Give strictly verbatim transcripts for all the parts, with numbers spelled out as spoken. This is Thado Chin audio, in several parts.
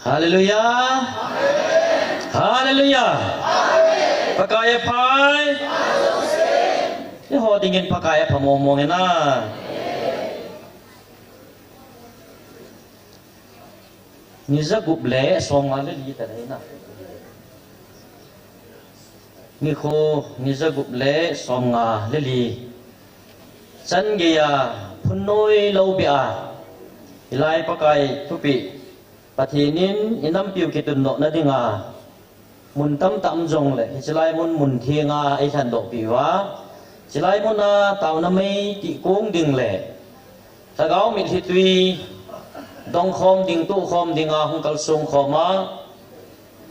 Hallelujah. Hallelujah. Pakai aphai. Eiho dingin Pakai apha mong mong e na. Ni jagup le somnga le li ta le na. Nikho ni jagup le somnga le li. Chan geiya phun noi lou beh a. Hilai Pakai thupeh. Pathen in i nampiu kitundohna dinga mun tamtah um jongle, hichelai mun, mun thenga eilhendohpeh uva, hichelai muna taona mei tihkong ding le lhagao mitlhi twi dongkhom ding, tohkhom dinga hung kalsong khoma,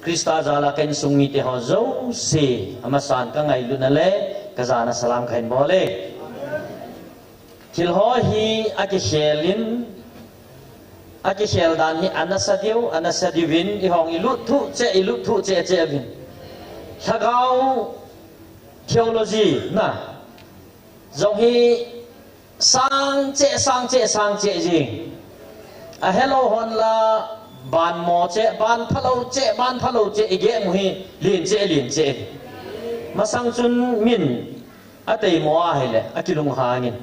Christa jala ka insung mite ho jouse amasan ka ngailutna le ka jana salam kahin bol e. Thil ho hi akikhel in, akikhel dan hi anasa diu, anasa diuvin, eihon ilut thuh cheh, ilut thuh cheh cheh uvin. Lhagao theology na jong hi sang cheh, sang cheh, sang cheh jing. Ahelou hon la ban mo cheh, ban phalou cheh, ban phalou cheh, igeh mu hi lin cheh, lin cheh. Masang chun min ateimo ahile akilunghang in.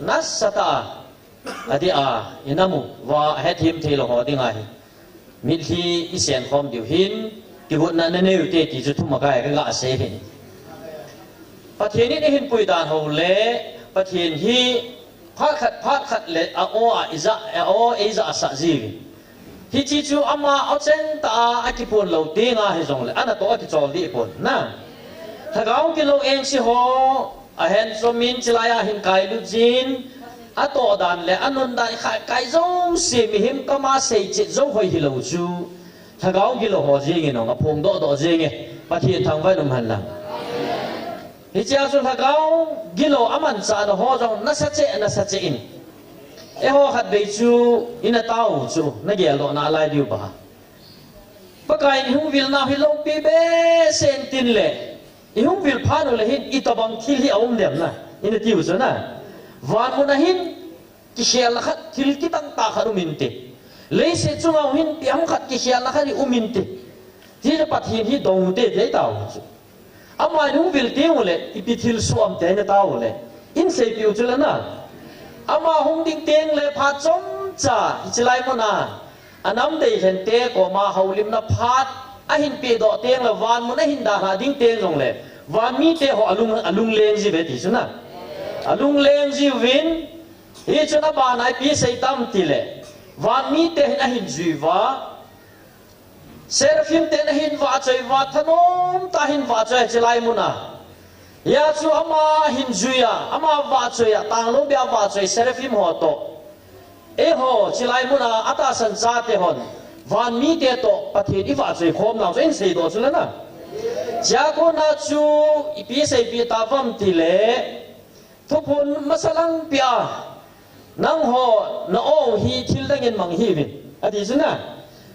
Nasatah a, adeh a, i nam uva ahethem theilou ho dinga hi mitlhi i senkhom diu hin, kigotna nanei ute ti chu thumakai a kaga sei hin. Pathen in eihin puidan ho le, Pathen hi phat khat, phat khat le a-o a ija, a-o eijasah jiuvin. Hiche chu ama ocheng tah a akiphon lou tenga hijongle, anatoh akichol deh pon na. Lhagao gilou engse ho ahin chomin, chelai a hin kailut jin, atoh dan le anon dan kha-, kai jouse mihem kama seichet jou hoi hilou chu lhagao gilou ho jeng in ong aphongdoh doh jenge. Pathen thangvah in umhen lang. Hichea chu lhagao gilou amanchahna ho jong nasa cheh, nasa cheh in. Eiho khatvei chu ina tao chu, nageldoh nalai diu ba. Pakai in ihung vilna hi loupi behseh in tin le, ihung vil phat u le hin itobang thil hi aum dem na, ina tiu chu na. Van mun a hin kikhelna khat, thil kitang tah khat um inte. Leiset chunga hin ipi ham khat kikhelna khat hi um inte. Hile Pathen hi dong ute ti ahi tao chu. Ama hung vil teng ule, ipi thilsoh ham ti ina tao ule, in seipeh u chu le na. Ama hung ding teng le phat chomcha, hichelai muna anam deilhen te koma houlimna phat ahin pehdoh teng le, van mun ahin dalha ding teng jongle, van mite ho alung, alungleng jiuve ti chu na. Alungleng jiuvin, hichun abana ipi sei tam tile, van mite hin ahin jui uva, Seraphim ten ahin vahchoi uva, thanom tah a ahin vahchoi hichelai muna. Hia chu ama ahin jui a, ama vahchoi a, tanglou beh a vahchoi Seraphim ho toh, eiho hichelai muna atahsan chate hon van mite toh Pathen ivahchoi khom nau chu in seidoh chu le na. Chea kona chu ipi seipeh ta uvam tile, Thuphon masa lang pia, nangho na-o hi thil dang in mang hih uvin, ati chu na.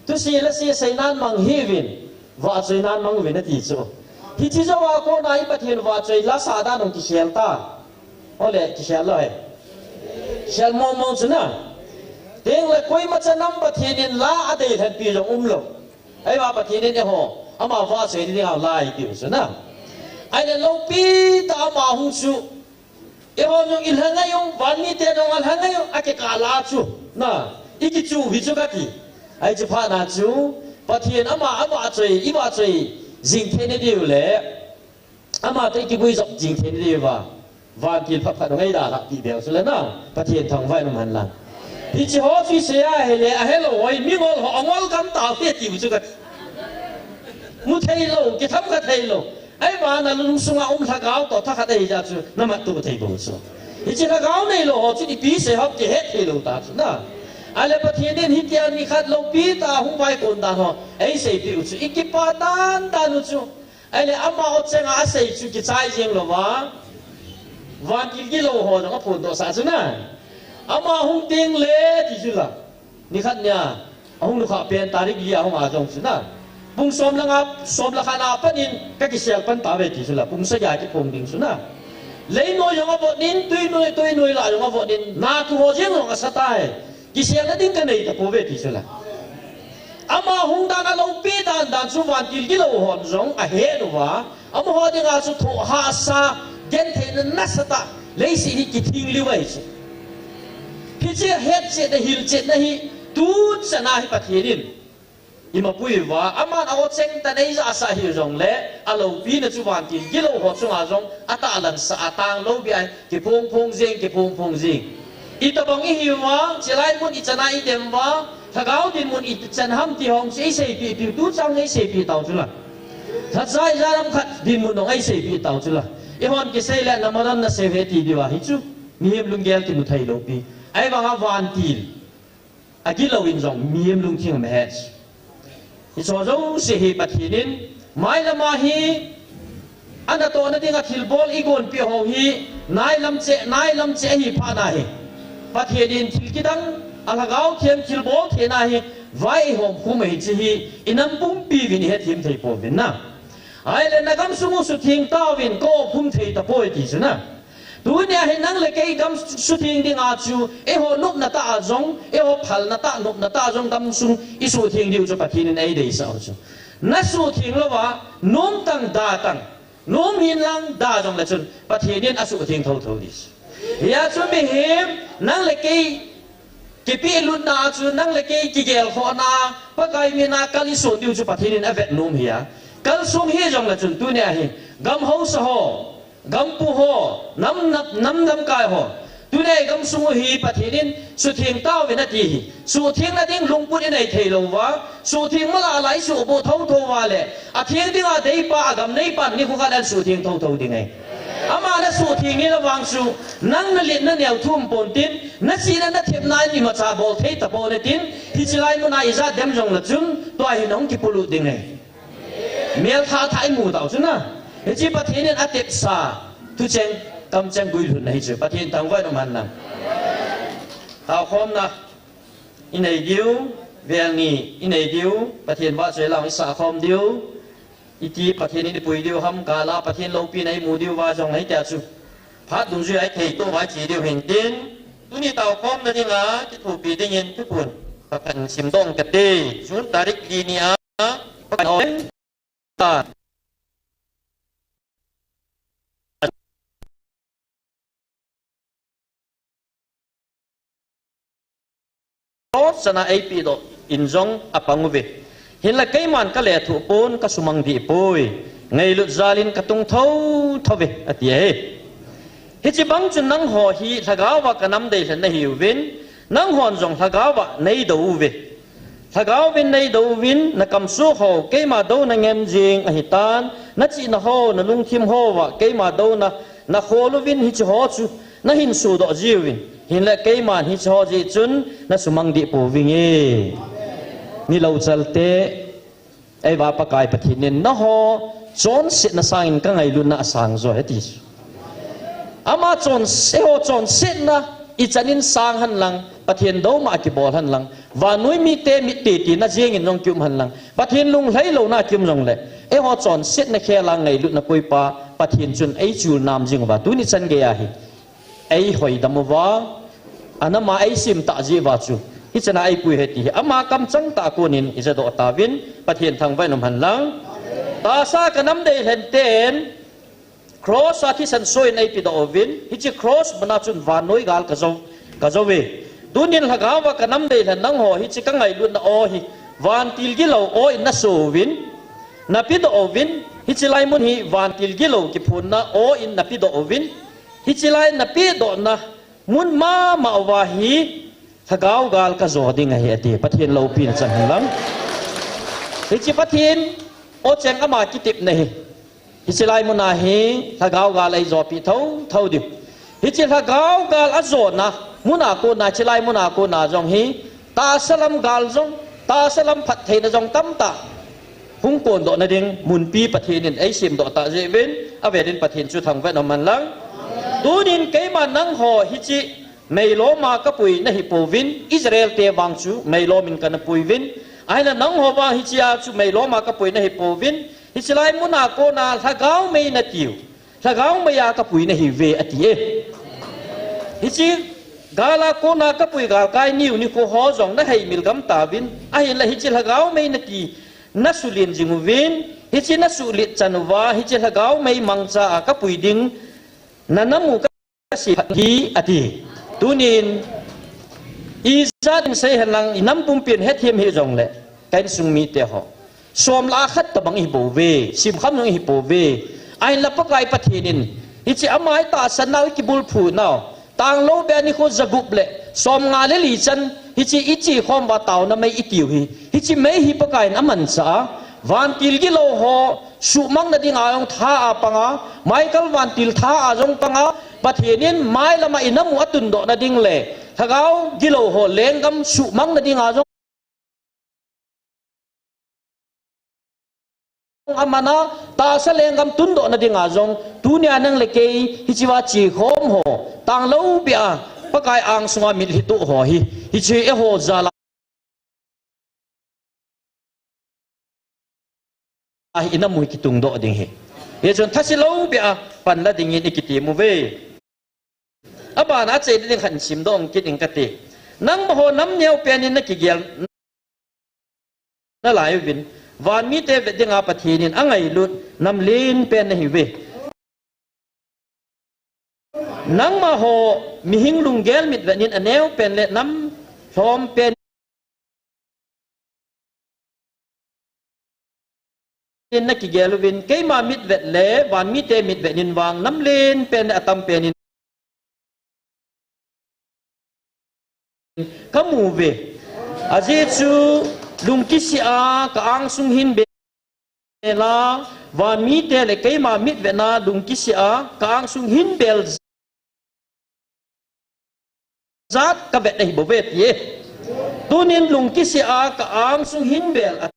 Thusi lasi seinan mang hih uvin, vahchoinan mang uvin, ati chu. Hiche jou a kona i Pathen vahchoi la sah dan hung kikhel ta. Ole, kikhel lou hi. Khel mong mong chu na. Tengle koimacha nam Pathen in la adeilhen pi jong umlou. Ahivang Pathen in eiho ama vahchoi ding a la eipeh u chu na. Ahile loupi tah a ama hung chu, eiho jong ilha ngai u, van mite jong alha ngai u, akikah la chu na, ikichu hi chu kati. Ahi chu phat na chu, Pathen ama avahchoi, ivahchoi jing theina diu le, ama toh ikiguijop jing theina diuva, vantil phat phat hung eidalhah peh beu chu le na, Pathen thangvah in umhen lang. Hiche ho chu isei a ahile, ahelou ho, mingol ho angol gam tau hi tiu chu kati. Mu theilou, kithemkha theilou. Ahivang nalungsunga um lhagao toh thakhat ahijeh chu namattoh thei bou chu. Hiche lhagao neilou ho chu ipi sei ham ti het thei lou ta chu na. Ahile Pathen in hitia nikhat loupi tah a hung vaikon dan ho eiseipeh u chu, i kipah dandan u chu. Ahile ama o chenga asei chu kichai jeng louva, vantil gilou ho jong aphondoh sah chu na. Ama hung teng le ti chu la. Nikhat nia, ahung nukhah pen tarik li a hung a jong chu na. Pung som le nga, som le khat na pat in kakisel pan tauve ti chu la, pung sagi a kiphong ding chu na. Leinoi jong avot in, tuinoi, tuinoi lah jong avot in, nathu ho jeng jong asa tai. Kiselna ding kanei tapouve ti chu la. Ama hung dan a loupi dandan chu vantil gilou hon jong ahet uva, amaho dinga chu thoh hahsa, gentheina nasatah, leiset hi kithing liu ahi chu. Hiche hetchetna, hilchetna hi tuchan a hi Pathen in eimapui uva, aman a o cheng tah in eijahsah hiu jongle, aloupina chu vantil gilou ho chunga jong atahlan sah a, tanglou beh a kiphongphong jeng, kiphongphong jeng. Itobang ihiuva, chelai mun ichan a idem uva, lhagao dinmun ichan ham ti ho chu eiseipeh piu, tuchan eiseipeh tau chu la. Lhacha ijat ham khat dinmun jong eiseipeh tau chu la. Eihon kisei le namalam nasei u ahi ti diu ahi chu. Mihem lunggel kimu theilou pi. Ahivanga vantil agilou in jong mihem lungthim ahet. Hicheho jouse hi Pathen in mailam a hi anatohna dinga thilbol igonpeh ho hi nailam cheh, nailam cheh ahi phat na hi, Pathen in thil kidang, alhagao them thilbol theina hi vai eihom khum ahi chu hi inam pumpi uvin ihethem thei pouvin na. Ahile nagamsung u sutheng tauvin, ka-o khum thei tapoi ti chu na. Tunia hi nang le kei gam sutheng dinga chu, eiho nopna tah a jong, eiho phalna tah, nopna tah a jong gamsung isutheng diu chu Pathen in eideisah u chu. Nasutheng louva, nom tang da tang, nom hen lang da jongle chun, Pathen in asutheng thouthou ding chu. Hia chu mihem, nang le kei kipehlutna a chu, nang le kei kigelkhohna, Pakai mina kal isun diu chu Pathen in avet nom ahi a. Kalsung hijongle chun tunia hi, gam haosa ho, gampu ho, nam, nam, nam lamkai ho, tunia igamsung u hi Pathen in sutheng tauvin ati hi. Suthengna ding lungput inei thei louva, sutheng mala lai suhboh thouthou uva le, atheng dinga deipa, agam neipan nikho khat in sutheng thouthou ding ahi. Ama nasutheng nina vang chu, nang nalet naneo thum pontin, nachihna nathepna in imacha bol thei tapon tin, hiche lai muna ijat dem jongle chun, tua hi nahung kipolut ding ahi. Melthah thah imu tau chu na. Hiche Pathen in atepsa thucheng, kamcheng guilhunna hi chu Pathen thangvah in umhen lang. Taokhomna inei diu, vel ni inei diu, Pathen vahchoi lang isahkhom diu, iti Pathen in ipui diu ham, gal a Pathen loupina imu diu va jong ahi tia chu. Phat dungjuia ithei toh vai che diu hintin, tuni taokhomna dinga kithopi dingin thuphon pakhat simdoh kate, June tarik li ni a, Cross chana eipehdoh in jong apang uve. Hinla keiman kalethuh pon kasumang deh poi. Ngailut jalin katung thouthou ve, ati ahi. Hiche bang chun nangho hi lhagaova kanam deilhen nahiuvin, nanghon jong lhagaova neidou uve. Lhagaovin neidou uvin, nakamsoh ho keima douna ngen jeng ahitan, nachihna ho, nalungthim hoa keima douna nakhol uvin, hicheho chu nahin sodoh jiuvin. Hinla keiman hicheho jeh chun nasumang deh pouvinge. Nilou chalte, eiva Pakai Pathen in nangho chonsetna sangin kangailutna asang jo ahi ti chu. Ama chonse ho chonsetna ichanin sang henlang, Pathen douma kibol henlang, vannoi mite mit tetina jengin jong kium henlang, Pathen lunglhailouna kium jongle, eiho chonsetna khela ngailutna koipa Pathen chun eichul nam jing uva, tuni chan geiya hi eihoidam uva, anama eisim tah jeh uva chu, hichana eipui ahi ti hi ama kamchang tah konin ijadoh tauvin, Pathen thangvah in um henlang. Tahsa kanam deilhen ten Cross a thisan soin eipedoh uvin, hiche cross muna chun vannoi gal kajou, kajouve. Tunin lhagaova kanam deilhen nangho hiche kangailutna aw hi, vantil gilou aw in naso uvin, napedoh uvin, hiche lai mun hi vantil gilou kiphonna aw in napedoh uvin, hiche lai napedohna mun mama uva hi, lhagao gal kajo ding ahi ati, Pathen loupina chang henlang. Hiche Pathen o cheng ama kitepna hi, hiche lai muna hi lhagao gal eijopi thouthou diu. Hiche lhagao gal ajona muna kona, chilai muna kona jong hi, tahsa lam gal jong, tahsa lam phattheina jong tamtah hung kondoh nading munpi Pathen in eisemdoh tah jeh uvin, avel in Pathen chu thangvah in umhen lang. Tunin keima nangho hiche meiloma kapui nahi pouvin, Israel te vang chu meilom in kana puiuvin, ahinla nangho vang hichea chu meiloma kapui nahi pouvin, hichelai muna kona lhagao mei natiu. Lhagao meiya kapui nahiuve, ati e. Hiche gala kona kapui galkai niu nikho ho jong naheimil gam tauvin, ahinla hiche lhagao mei nati, nasulen jing uvin, hiche nasulet chan uva, hiche lhagao mei mangcha a kapui ding, nanamu kasei phat hi, ati. Tunin, ijat in seihen lang, inam pumpin hethem hih jongle, ka insung mite ho, som lah a khat tobang ihi pouve, simkham jong ihi pouve. Ahinla Pakai Pathen in, hiche ama itahsan nau ikibulphu nau, tanglou beh a nikho jagup le somnga le li chan, hiche ichekhom uva taona mei itiu hi, hiche mei hi Pakai in amanchah a, vantil gilou ho suhmang nadinga jong tha a panga, Michael vantil tha a jong panga, Pathen in mailam a inam u atundoh nading le lhagao gilou ho lenggam suhmang nadinga jong amana, tahsa lenggam tundoh nadinga jong, tunia nang le kei hichea chekhom ho, tanglou beh a Pakai angsunga mitlhi toh ho hi, hiche eiho jal a hi inam u kitungdoh ding ahi. Hichun thase lou beh a panla dingin ikitem uve. Abana achaina ding khat simdoh kit ing kate. Nangma ho nam neo pen in nakigel nalai uvin, van mite vet dinga Pathen in angailut nam len pen nahiuve. Nangma ho mihing lunggel mitvet in aneo pen le nam lhom pen in nakigel uvin, keima mitvet le van mite mitvet in vang nam len pen le atam pen in kamu uve. Ajeh chu lungkisih a ka angsung hin bel a, van mite le keima mitvetna lungkisih a ka angsung hin bel jat kavet ahi bouve, ati e. Tunin lungkisih a ka angsung hin bel a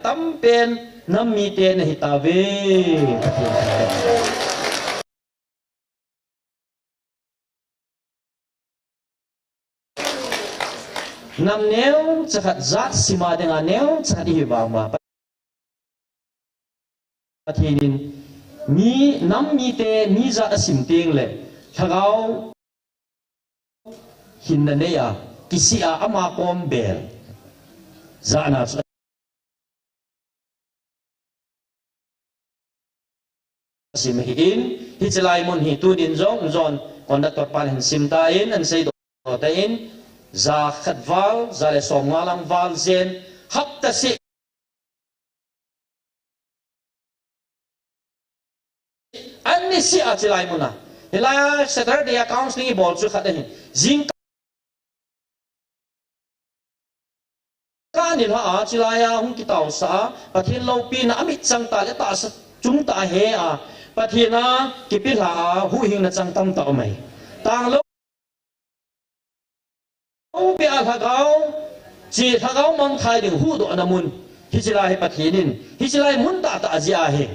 tam pen nam mite nahi tauve. Nam neocha khat jat sim a dinga neocha khat ihi vang uva, Pathen in mi, nam mite mi jat asim teng le lhagao hinna nei a, kisih a ama kom bel jatna chu asim ahin, hiche lai mun hi tunin jong, jong conductor pan hin sim tan, ahin seidoh tan, ja khat val, ja le som nga lang val jen, hapta seh An ni seh a chilai mun a. Hilai a Saturday a counseling ibol chu khat ahin. Jingkah nilhah a chilai a hung kitaosah a, Pathen loupina amit chang tah le tahsa chung tah a he a, Pathen a kipelha a huhhingna chang tamtah um ahi. Tanglou Lou beh a lhagao, chi lhagao mangthai ding huhdohna mun. Hiche lai hi Pathen in, hiche lai mun tahtah jeh ahi.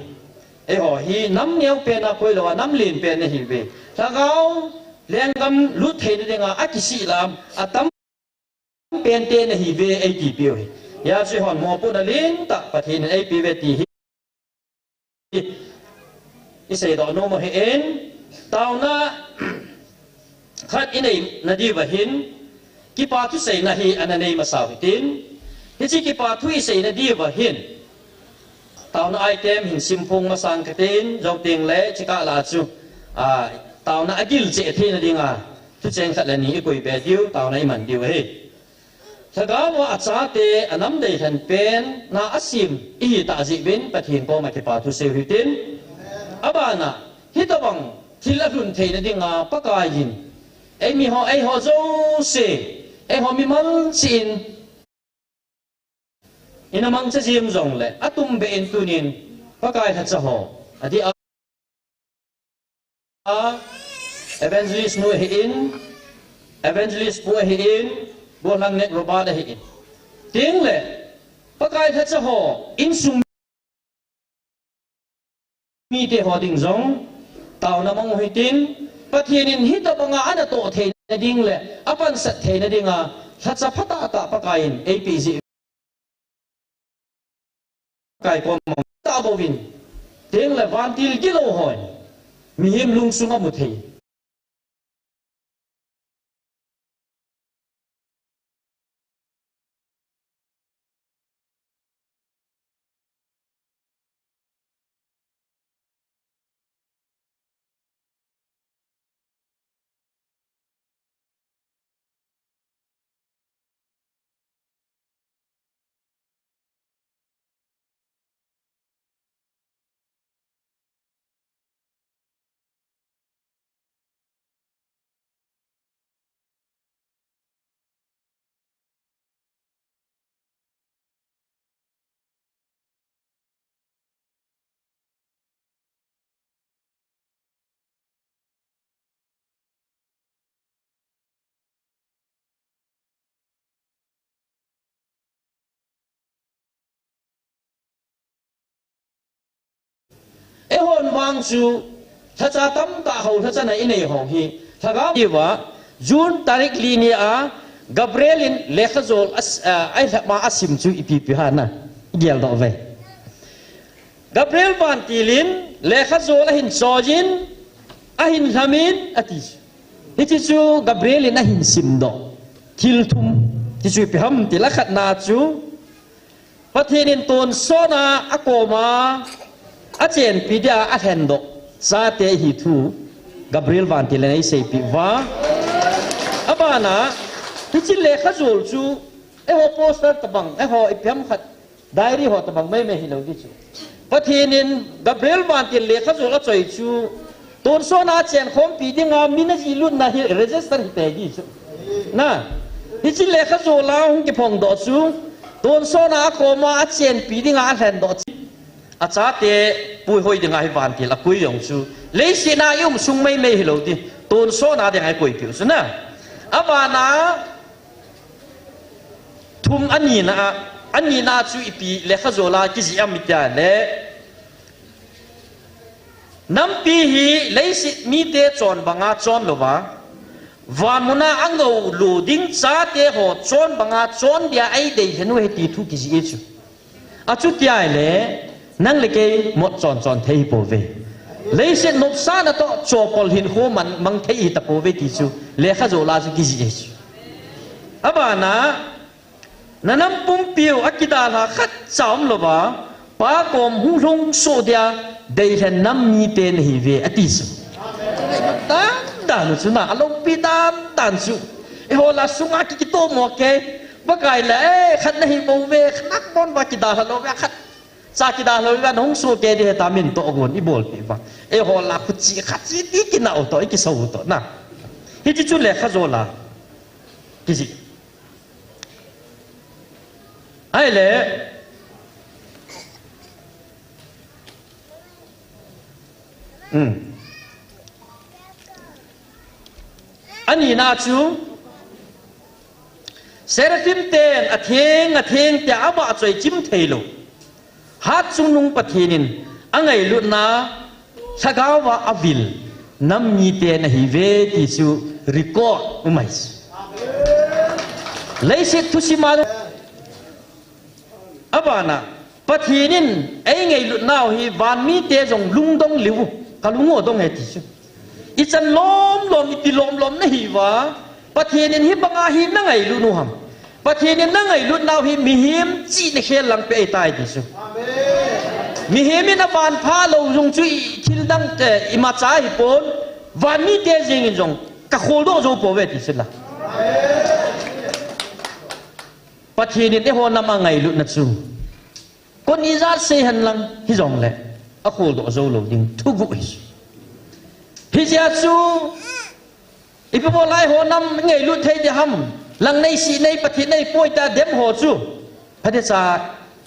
Eiho hi nam neo pen a koi lou a, nam len pen nahiuve. Lhagao lenggam lut theina dinga akisih lam, atam pen te nahiuve, eitipiu ahi. Hijeh chun eihon mopohna lentah Pathen in eipeuve ti hi iseidoh nom u ahin, taona khat inei nadiu va hin, kipa thu seina hi ana nei masa u hitin, hiche kipa thu isei nadiu va hin, taona item hin simphong masang katin, jou teng le chikah lah a chu, a, taona agil cheh theina dinga, thucheng khat le ni ikoi be diu, taona iman diu ahi. Lhagao a achate anam deilhen pen na asim ihi tah jeh uvin Pathen koma kipa thu seiu hitin. Abana, hitobang thil alhun theina dinga Pakai in eimi ho, eiho jouse, eiho mimal cheh in ina mangcha jing jongle, atumbeh in tunin Pakai lhacha ho, Ati a, Evangelist nu ahin, Evangelist pu ahin, Golhang Net Robert ahin. Ting le, Pakai lhacha ho, insung mite ho ding jong, taona mang u hitin, Pathen in hitobanga ana toh theina ding le, apansat theina dinga, lhacha phatah tah Pakai in, eipeh jeh Pakai kom mang ta bouvin, ting le vantil gilou hon, mihem lungsung amu thei. Eihon vang chu, lhacha tamtah ho, lhacha na inei hong hi, lhagao iva, June tarik li ni a, Gabriel in lekha jol a, a, ai lhama asim chu ipi pi ha na, igel doh ve. Gabriel vantil in lekha jol ahin choi in, ahin lham in, ati. Hiche chu Gabriel in ahin sim doh. Thil thum, ti chu ipi ham ti le khatna chu, Pathen in tonsot a akoma achenpi dia alhen doh chate hi thu Gabriel vantil in eiseipeh uva. Abana, hiche lekha jol chu, eiho poster tabang, eiho ipi ham khat, diary ho tabang maimai hilou di chu. Pathen in Gabriel vantil lekha jol achoi chu, tonsot a achen khompi dinga min ajih lutna hi register hite di chu. Na, hiche lekha jol a hung kiphong doh chu, tonsot a akoma achenpi dinga alhen doh chu. Achate puihoi dinga hi vantil akoi jong chu. Leiset a i um sung maimai hilou di. Tonsot a dinga akoi piu chu na. Abana, thum anina a, anina chu ipi lekha jol a kijih ham iti le. Nampi hi leiset mite chon banga chon louva, van muna angou lou ding chate ho chon banga chon dia eidei lhen u ahi ti thu kijih e chu. Achuti ahile, nang le kei mot chon chon thei hi pouve. Leiset nopsahna toh chopol hinkho mang, mang thei hi tapouve ti chu, lekha jol a chu kijih e chu. Abana, Na nam pumpiu akidalha khatcha umlouva, Pa kom hung lhung soh dia deilhen nam mite nahiuve, ati chu. Dan dan u chu na, aloupi dan dan chu. Eiho la sunga ki, kitomo kei. Pakai la, eh, khat nahi bouve, khat nabon uva kidalha louve, khatcha kidalha louve, nahung soh kei ding ahi ta min tohgon ibolpeh uva. Eiho la khuche khache ti kinah u toh, ikisou u toh na. Hiche chu lekha jol a kijih. Ahile. Hmm. Anina chu. Seraphim ten atheng, atheng tia avahchoi chim theilou. Hatchungnung Pathen in angailutna lhagaova avil nam mite nahiuve ti chu record um ahi. Leiset thusim a abana Pathen in eingailutnau hi van mite jong lungdong liu, kalung u adong e ti chu. Ichan lomlom, iti lomlom nahiuva, Pathen in hibanga hi nangailut u ham. Pathen in nangailutnau hi mihem chihna khel lang pe ahitai ti chu. Mihem in avan pha lou jong chu i thil dang te imacha hipon, van mite jeng in jong kakholdoh jou pouve ti chu la. Pathen in eiho nam angailutna chu. Kon ijat sei henlang hijongle akholdoh jou lou ding thuguh ahi. Hijeh a chu ipi bol a eiho nam ngailut thei ding ham, lang nei si nei Pathen nei poi ta dem ho chu. Phatecha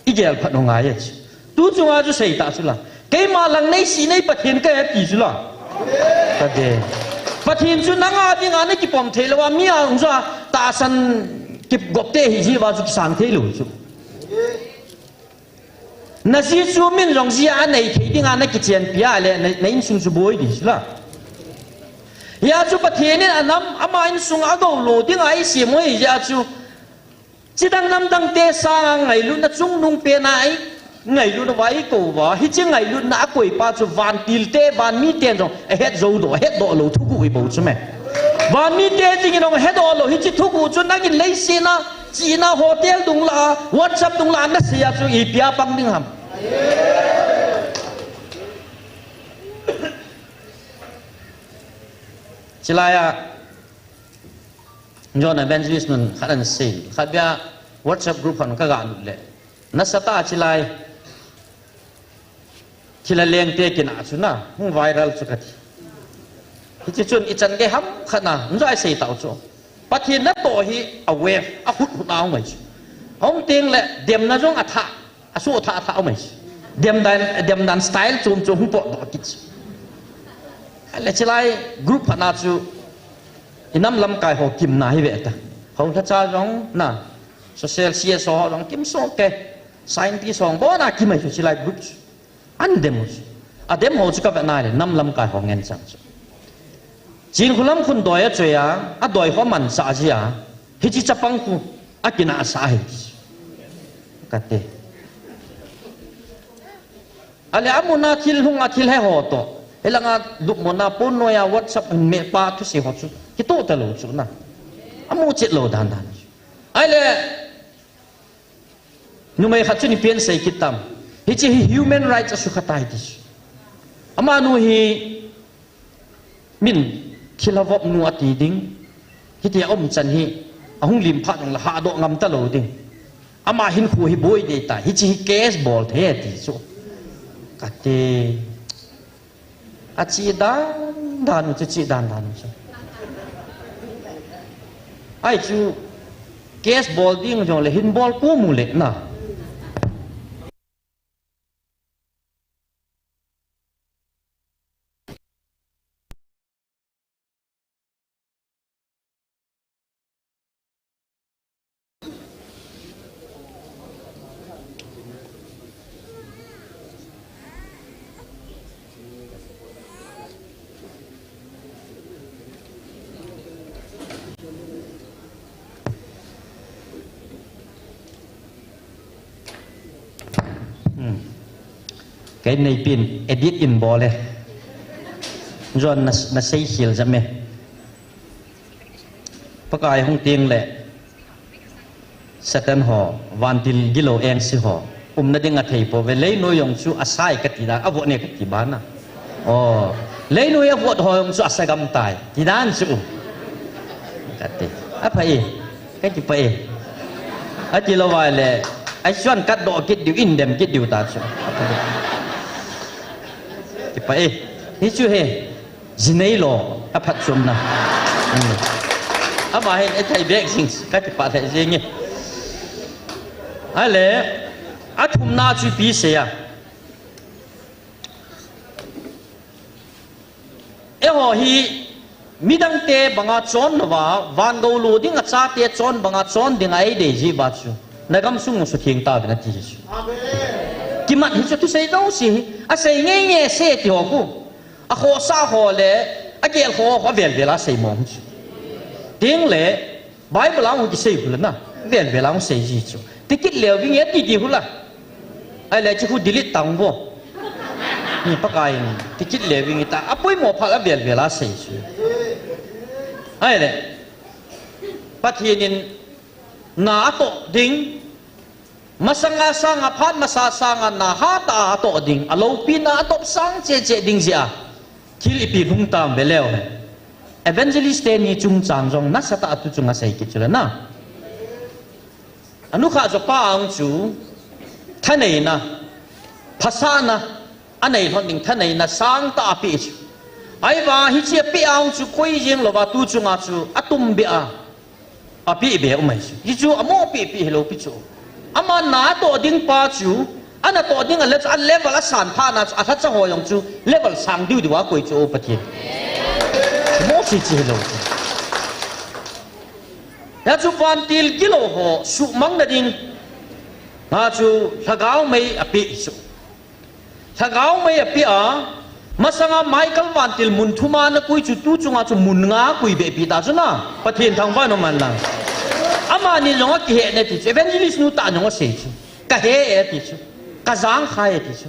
igel phat u ngai e chu. Tu chunga chu sei ta chu la. Keima lang nei si nei Pathen kahe ti chu la. Kati. Pathen chu nanga dinga nakipom thei lou a, mi a hung chu tahsan kigop te hi ji uva chu kisang thei lou chu. Naji chu min jong ji a nei thei dinga nakichenpi a le na, na insung chu boi di chu la. Hia chu Pathen in anam ama insung a gou lou dinga eisem u hi jeh a chu. Chidang namdang te sanga ngailutna chungnung pena ei ngailutna uva eikou uva, hiche ngailutna a koipa chu vantil te, vanmi ten jong ahet jou doh, ahet doh lou thuguh hi bou chu me. Vanmi te jingin jong ahet doh lou, hiche thuguh chu nangin leiset a, chihna hotel dung lah a, WhatsApp dung lah a nasei a chu ipi a pang ding ham. Chulai a John Evangelist nun khat ana sei, khat bia WhatsApp group khat ka ga lut le. Nasatah a chulai thil a leng te kina chu na, hung viral chu kati. Hiche chun ichan gei ham khat na, njo ai sei tau chu. Pathen natoh hi a wave, a hut hut na hung mai chu. Hung teng le, demna jong a tha. Asu tha tha mai. Demdan, demdan style chom chom hung potdoh kit. Ale chulai group phatna chu inam lamkai ho kimna hi ve ta. Ho tha cha jong na. Social C S O ho jong kimsoh ke. Scientist ho bona kimai chu chulai group chu. An dem u chu. Adem ho chu ka ve nai le nam lamkai ho ngen chang chu. Chin khulam khun doi a choi a, adoi ho man sa ji a. Hiche chapang khu, akina sa hi. Kati. Ale amun a thil hung a thil he ho to. Hilanga dupmona pon noi a WhatsApp in me pa thusei ho chu. Kitoh talou chu na. Amu chet lou dan dan. Ale numei khat chu ni pen sei kit tam. Hiche hi human rights a sukha tai ti chu. Amanu hi Min thilha vop nu ati ding. Hiti a um chan hi, ahung lim phat jong le hahdoh ngam talou ding. Ama hinkho hi boi dei ta, hiche hi case bol thei ati chu. Kati. Achi dan dan u chu, chi dan dan u chu. Ai chu case bol ding jong le hin bol ko mu le na. Hmm. Kei nei pin edit in bol e. John na, na sei khel jam e. Pakai hung teng le Satan ho, vantil gilou engse ho. Umna ding athei pouve, leinoi jong chu asai kati dan, avot ne kati bana. O, leinoi avot ho jong chu asa gam tai, ti dan chu. Kati. Apha e, kakipah e. Ati lou vai le, ai chuan katdoh kit diu, in dem kit diu ta chu. Kipah e. Hichu he. Jinei lo, aphatchomna. Hmm. Ama hin ethei bek jing, kakipah lheh jing e. Ale, athumna chu ipi sei a. Eiho hi, midang te banga chon louva, van gou lo dinga chate chon banga chon dinga eidei jiuva chu. Nagam sung sutheng tauvin ati chu. Amen. Kimat hi chu thusei jouse hi, asei ngei ngei sei ti ho khu. Akhohsah ho le, agel ho, avel vel a sei mong chu. Teng le, Bible a hung kisei khu le na, vel vel a hung sei ji chu. Tikit leu vinge ti ti khu la. Ahile, chi khu delete tang vo. Ni Pakai in, tikit leu vinge ta, apoimo phat avel vel a sei chu. Ahile, Pathen in, na atoh ding, Masanga sanga phat masa sanga na hatah a atoh ding, aloupina atoh sang cheh cheh ding jeh a. Thil ipi hung tam ve leu hen. Evangelist teni chungchang jong nasatah a tu chunga sei kit chu le na. Anukha jopa ang chu thaneina, phasahna, anei lhon ding thaneina sangtah a apeh chu. Ahivang hiche apeh ang chu koi jeng louva tu chunga chu atum beh a. Apeh be um ahi chu. Hichu amo peh peh hilou pi chu. Ama na atoh ding pa chu, Ana toh ding a le chu, a level a san phat na chu, a lhacha ho jong chu, level sang diu diu a koi chu o Pathen. Mo si chi lo chu. Hia chu vantil gilou ho, suhmang na ding. Hia chu lhagao mei a pe chu. Lhagao mei a pe a, masanga Michael vantil mun thum a na koi chu tu chunga chu mun nga koi be pi ta chu na. Pathen thangvah in um hen lang. Amani jong a kihe ne ti chu. Evangelist nu tah jong a sei chu. Ka he e ti chu. Ka jang kha e ti chu.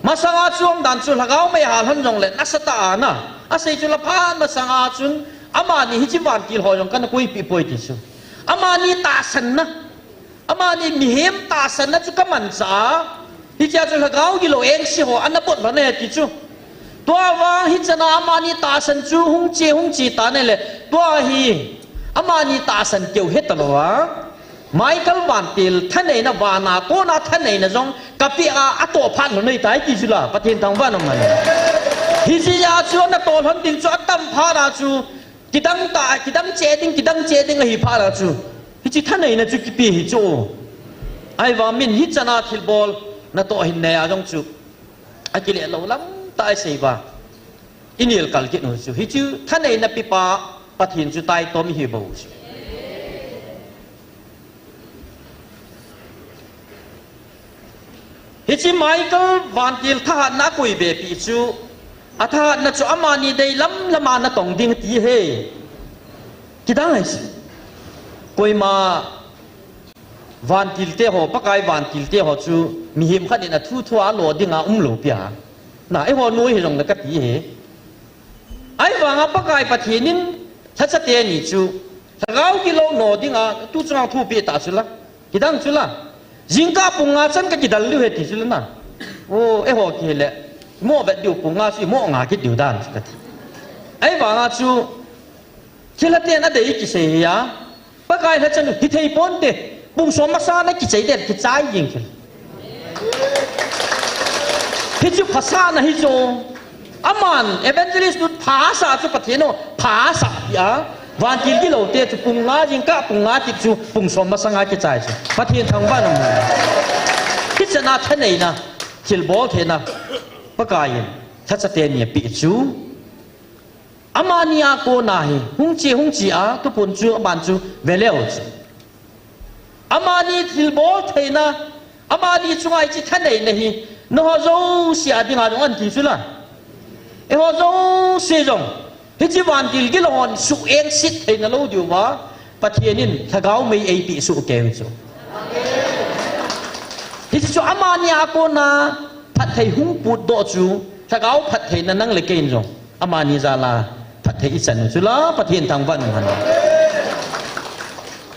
Masanga chu um dan chu lhagao mei hal hon jong le nasa ta a na. A sei chu la phat masanga chun amani hichi vantil ho jong kana koi pi poi ti chu. Amani tahsan na. Amani mihem tahsan na chu ka mancha a. Hichia chu lhagao gilou engse ho ana bot lhon e ti chu. Tua vang hichan a amani tahsan chu hung che, hung che ta ne le. Tua hi amani tahsan keu he ta lou a. Michael vantil thaneina vana kona thaneina jong ka pe a, a toh phat lhon nei tai ti chu la. Pathen thangvah in um hen. Hichia chu ana toh lhon ding chu a tam phat a chu. Kidang ta, kidang che ding, kidang che ding ahi phat a chu. Hichi thaneina chu kipe hi chu. Ahivang min hichan a thilbol na toh hin nei a jong chu. A kile lou lam ta i sei va. I nel kal kit u chu. Hichu thaneina pepa Pathen chu taitom i hi bou chu. Hichi Michael vantil thahatna a koi be pi chu, a thahatna chu amani dei lam lam a na tong ding ti he. Kidang ai si. Koima vantil te ho, Pakai vantil te ho chu, mihem khat in a thu thu a lo ding a um lou pi a. Na, eiho nu hi jong le ka ti he. Ahivang a Pakai Pathen in, lhacha teni chu, lhagao gilou no ding a, tu chunga thu pe ta chu la. Kidang chu la. Jingkah pung nga chan ka kidal diu he ti chu la na. O, eiho ki le. Mo vet diu pung nga chu mo nga kit diu dan chu ka ti. Ahivang a chu, thilha ten a dei kisei hi a. Pakai lhacha nu, hi thei ponte. Pung som masa na kichai den, kichai jing kil. Hichu phasahna hi chu. Aman, evangelist nu phasah chu Pathen o, phasah pi a. Vantil gilou te chu pung nga jingkah pung nga ti chu pung som masanga kichai chu. Pathen thangvah in um hen. Hichan a thaneina, thilbol theina, Pakai in, lhacha teni a pe chu. Amani a kona hi, hung che, hung che a, thuphon chu, aban chu, ve leu chu. Amani thilbol theina, amani chunga hichi thaneina hi, nangho jouse a dinga jong ahi ti chu la. Eiho jouse jong, hichi vantil gilou hon suhengset theina lou diu va, Pathen in lhagao mei eipeh soh kei u chu. Hichu amani a kona phatthei hung potdoh chu, lhagao phattheina nang le kei in jong. Amani jal a phatthei i chan u chu la, Pathen thangvah in um hen.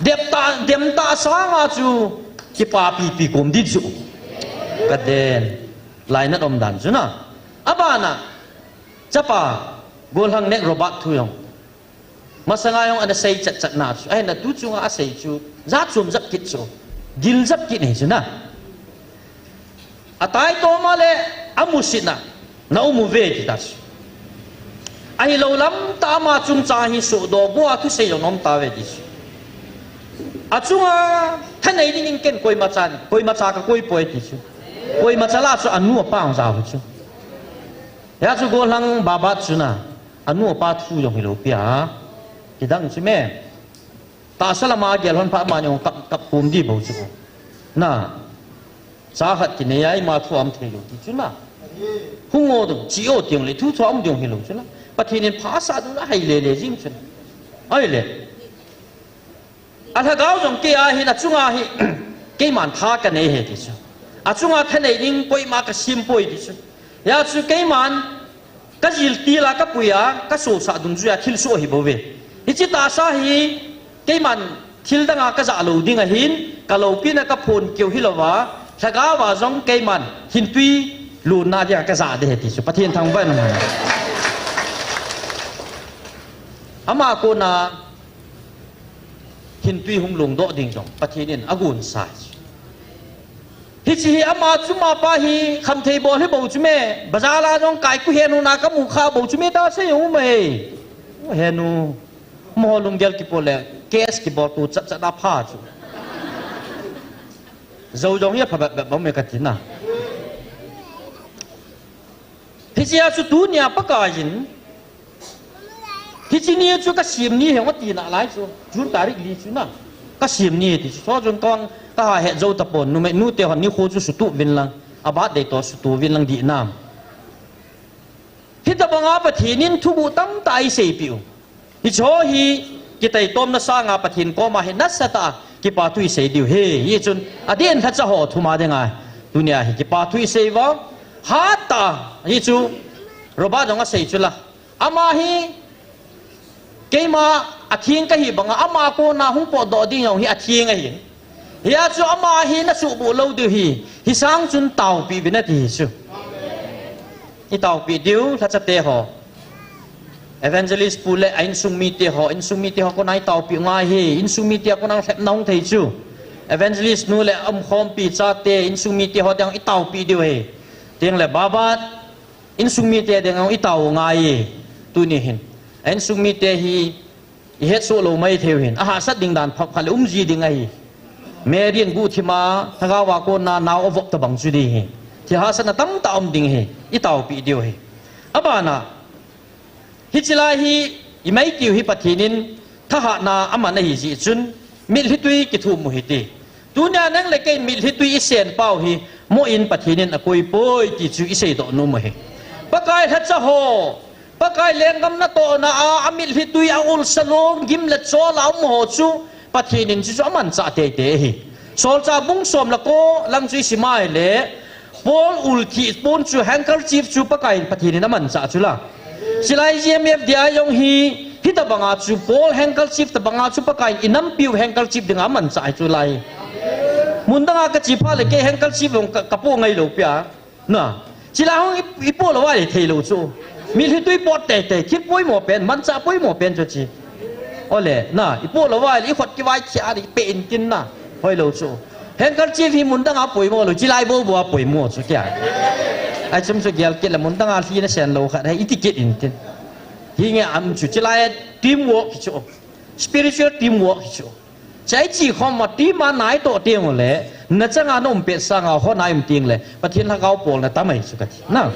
Dep ta, dem ta sanga chu, kipapi pi kom di chu. Ka den, lainat um dan chu na. Abana, chapa, golhang nek Robert thu jong. Masanga jong ana sei chat chat na chu. Ahin a tu chunga a sei chu. Jat chom jap kit chu. Gil jap kit nei chu na. A taitom a le a musit na. Na um u ve ti ta chu. Ahilou lam ta ama chungchang hi sohdoh bou a thusei jong um ta ve ti chu. A chunga thanei ding in ken koima chan, koima cha ka koi poi ti chu. Koima cha la chu a nu a pa hung jao chu. Hia chu golhang Babat chu na. A nu a pa thu jong hilou pi a. Kidang chu me. Tahsa lama gel hon phat amani jong kap, kap pum di bou chu. Na. Cha khat kinei a ima thu um thei lou ti chu na. Hung o dong, chi o ti jong le thu thu um di jong hilou chu na. Pathen in phasah ding a hai le le jing chu na. Ai le. A lhagao jong kei a hin a chunga hi, keiman tha ka nei e ti chu. A chunga thanei ding koima ka sem poi ti chu. Hia chu keiman ka jil til a ka pui a, ka sosah dungjuia thil soh ahi bou ve. Hichi tahsa hi keiman thil danga ka jah lou ding ahin, ka loupina ka phon keu hilou va, lhagao a jong keiman hintui lonna dia ka jah de e ti chu. Pathen thangvah in um hen. Ama kona hintui hung lungdoh ding jong Pathen in agon sai. Hichi hi ama chu ama pa hi khamthei bol hi bou chu me, bazar a jong kai ku henu na ka mu kha bou chu me ta sei u me. Henu, mo lunggel kipol le, case kibol tu chat chat a pha chu. Jou jong hi a pha bep bep bang me ka ti na. Hichea chu tunia Pakaiyin, hiche ni chu kasem ni hi ati nalai chu, June tarik li chu na. Kasem ni ti chu, chujong kong kaha het jou tapon, numei nute hon nikho chu sutup uvin lang, a birthday toh sutup uvin lang dih nam. Hitabanga Pathen in thuguh tamtah eiseipeh u. Hiche ho hi kitaitomna sanga Pathen koma hi nasatah a kipathu isei diu ahi. Hichun adeh in lhacha ho thum a dinga tunia hi kipathu isei uva. Hatah a hichu Robert jong asei chu la. Ama hi keima atheng kahi banga ama kona hung potdoh ding jong hi atheng ahi. Hia chu ama hi nasuhboh lou diu ahi. Hisang chun taopeh uvin ati hi chu. Itaopeh diu, lhachate ho. Evangelist pu le a insung mite ho, insung mite ho kona itaopeh u ngai ahi, insung mite a kona lhepna hung thei chu. Evangelist nu le umkhompi chate, insung mite ho ding itaopeh diu ahi. Tengle Babat, insung mite ding itao u ngai ahi. Tuni hin. A insung mite hi ihetsoh lou maithei u hin. Ahahsat ding dan phabep le umji ding ahi. Mary in guhthim a, lhagao a kona nao avop tobang chu ding ahi. Thil hahsatna tamtah um ding ahi. Itaopeh diu ahi. Abana, hiche lai hi, imai tiu hi Pathen in thahatna aman ahi jeh chun, mitlhi twi kithum u hite. Tunia nang le kei mitlhi twi isen pau hi, moh in Pathen in akoipoi ti chu iseidoh nom u ahi. Pakai lhacha ho, Pakai lenggam natohna a, amitlhi twi a ulsa long gim le chol a um ho chu, Pathen in chuchu amanchah teitei ahi. Solchah bung som le ko lang chu isim a ahile, Paul ulthih pon chu handkerchief chu Pakai in Pathen in amanchah chu la. Chulai G M F D I jong hi, hitabanga chu Paul handkerchief tabanga chu Pakai in inampiu handkerchief dinga amanchah ahi chu lai. Mun danga kache phat le kei handkerchief jong ka, kapoh ngai lou pia. Na, chulai hung i, ipoh lou va le theilou chu. Mitlhi twi pot teitei, thil poimo pen, manchah poimo pen chu chi. Ole, na, ipoh lou va le ikhut kivai thia le ipeh intin na. Hoilou chu. Handkerchief hi mun danga poimo lou, chulai bou bou a poimo chu tia. Ahi chum chu gel kit le mun danga lhi nasen lou khat, hi iti kit intin. Hinge um chu chulai teamwork hi chu. Spiritual teamwork hi chu. Chai chi khom ma team a natoh teng ule, nachanga naum pet sanga hon a um teng le, Pathen lhagao polna tam ahi chu kati. Na.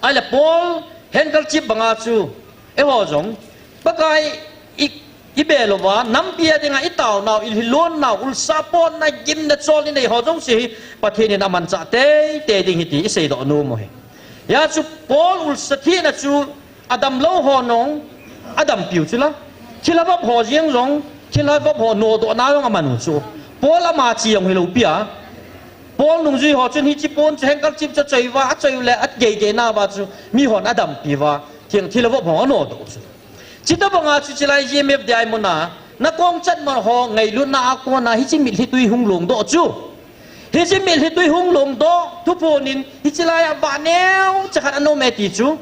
Ahile Paul handkerchief banga chu, eiho jong, Pakai i, ibe louva, nampi a dinga itaonau, ilhilonnau, ulsa potna, gim le chol inei ho jouse hi, Pathen in amanchah teitei ding ahi ti iseidoh nom u ahi. Hia chu Paul ulsa thina chu, adamlou ho jong, adampiu chu la. Thilha vop ho jeng jong, thilha vop ho nodohna jong amanu chu. Paul ama chi jong hilou pia. Paul nungjui ho chun hiche pon chu handkerchief chu achoi uva, achoi ule, agei gei nauva chu, mihon adampi uva, thil, thilha vop ho anodoh chu. Chutobanga chu chulai G M F D I muna, nakong chatmo ho ngailutna a kona hiche mitlhi twi hung longdoh chu. Hiche mitlhi twi hung longdoh, thuphon in, hiche lai a vah neocha khat ana um e ti chu.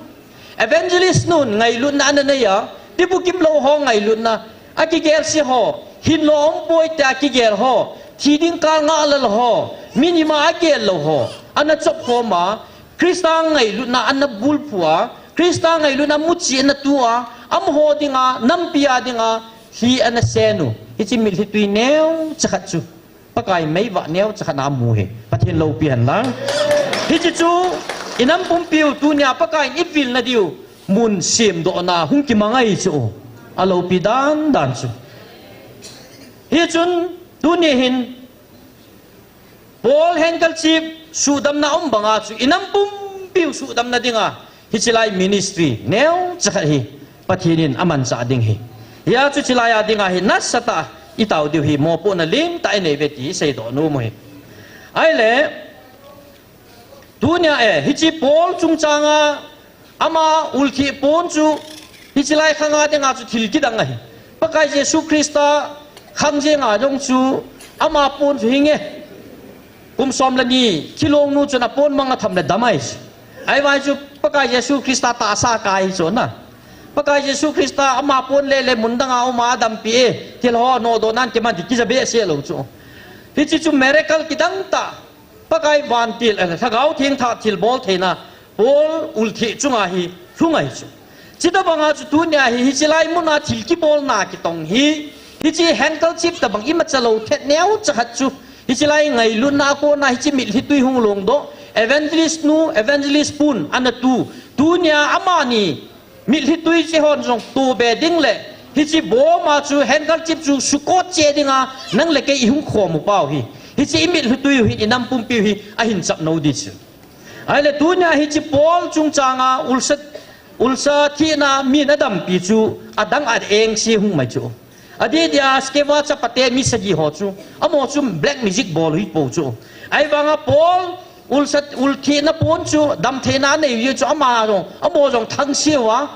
Evangelist nun ngailutna ana nei a, ti bukim lou ho ngailutna, akigelse ho, hinlou umpoi tia kigel ho, thi ding kal ngahlel ho, minim a agel lou ho, ana chop khom a, Christa ngailutna ana bulphu a, Christa ngailutna muchi ana tu a, amaho dinga, nampi a dinga, lhi ana sen u, hiche mitlhi twi neocha khat chu. Pakai meivah neocha khat a amu ahi. Pathen loupi hen lang. Hiche chu, inam pumpiu tunia Pakai in ivilna diu mun semdohna hung kimang ahi chu. Aloupi dan dan chu. Hichun, tuni hin, Paul handkerchief suhdamna um banga chu, inam pumpiu suhdamna dinga, hiche lai ministry neocha khat hi Pathen in amanchah ding ahi. Hia chu chulai a dinga hi nasatah a itao diu hi mopohna limtah inei uve ti iseidoh nom u ahi. Ahile, tunia e, hiche Paul chungchanga ama ulthih pon chu, hiche lai khanga dinga chu thil kidang ahi. Pakai Jesu Christa khang jenga jong chu, ama pon chu hinge. Kum som le ni, thilong nu chun apon mang atham le dam ahi. Ahivang chu Pakai Jesu Christa tahsa kai chu na. Pakai Jesu Christa ama pon lele mun danga uma adampi e, thil ho nodoh nan kiman ti kija behseh lou chu. Hiche chu miracle kidang tah. Pakai vantil, eh, Lhagao Theng thah thilbol theina, Paul ulthih chunga hi lhung ahi chu. Chutobanga chu tunia hi, hiche lai muna thil kibolna kitong hi, hiche handkerchief tabang imacha lou thet neocha khat chu, hiche lai ngailutna a kona hiche mitlhi twi hung longdoh, Evangelist nu, evangelist pun, ana tu, tunia amani, mitlhi tui che hon jong tu be ding le, hiche boma chu handkerchief chu sukot che dinga, nang le kei i hung khom u pau hi. Hiche i mitlhi tui u hi, i nam pumpi u hi, ahin chap no di chu. Ahile tunia hiche Paul chungchanga ulsa, ulsa thina min adampi chu, adang a eng si hung mai chu. Adeh dia Skeva chapate mi sagi ho chu, amaho chu black magic bol u hi po chu. Ahivanga Paul ulsa, ul thina pon chu, dam theina nei u chu ama jong, amaho jong thangse uva.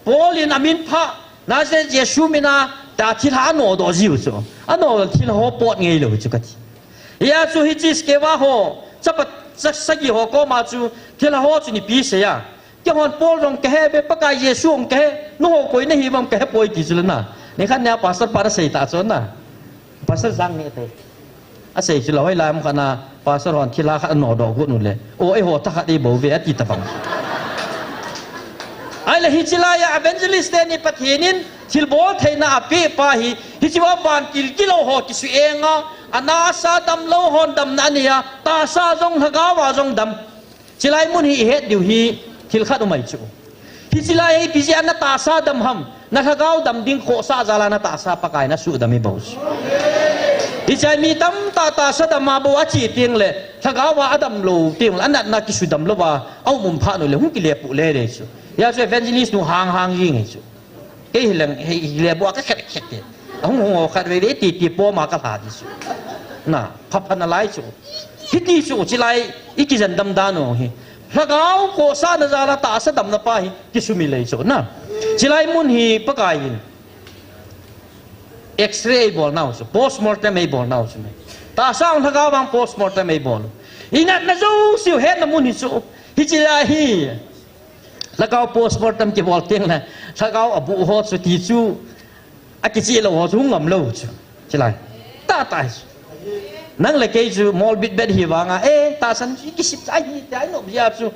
Paul in amin pha, Nazareth Jesu mina ta thilha anodoh jiu chu. Anodoh thilha ho pot ngei lou chu kati. Hia chu hiche Skeva ho, chapa, cha, sagi ho koma chu, thilha ho chu nipi seiya. Keihon Paul jong kahe ve, Pakai Jesu jong kahe, nangho koi nahi uvem kahe poi ti chu le na. Nikhat nia pastor pa na sei ta chu na. Pastor Jang ni te. Asei chu la hoilai mun khat na, pastor hon thilha khat anodoh got u le. O, eiho thakhat i bou ve ati tabang. Ahile hiche laiya evangelist teni Pathen in thilbol theina apeh pa hi, hiche va vantil kilou ho kisu enga, ana asa damlou hon damna aneiya, tahsa jong lhagao a jong dam. Chulai mun hi i het diu hi thil khat um ahi chu. Hiche lai hi ipi jeh a na tahsa dam ham, na lhagao dam ding khohsah jal a na tahsa Pakai na suhdam hi bou chu. Hiche a mi tamtah tahsa dam a bou ache teng le, lhagao a adam lou teng le, anatna kisudam lou va, aum um phat u le, hung kile pu le le chu. Hia chu evangelist nu hang hang jing ahi chu. Kei hi leng, hi, hi le bou a ka khet khet te. Ahung hung o khat veve ti ti poma ka lha di chu. Na, pha pha na lai chu. Hiti chu, chulai, i kijen dam dan u hi. Lhagao khohsahna jal a tahsa damna pa hi, kisumil ahi chu. Na, chulai mun hi Pakai in. X-ray eibol nau chu, postmortem eibol nau chu. Tahsa hung lhagao vang postmortem eibol. I natna jouse u hetna mun hi chu. Hiche lai hi. Lhagao postmortem kibol teng le, lhagao abuh ho chu ti chu, akicheh lou ho chu hung ngam lou chu. Chulai. Tah tah hi chu. Nang le kei chu mol bit bet hi vanga, eh, tahsan chu i kisip cha hi, tia i nop jia chu.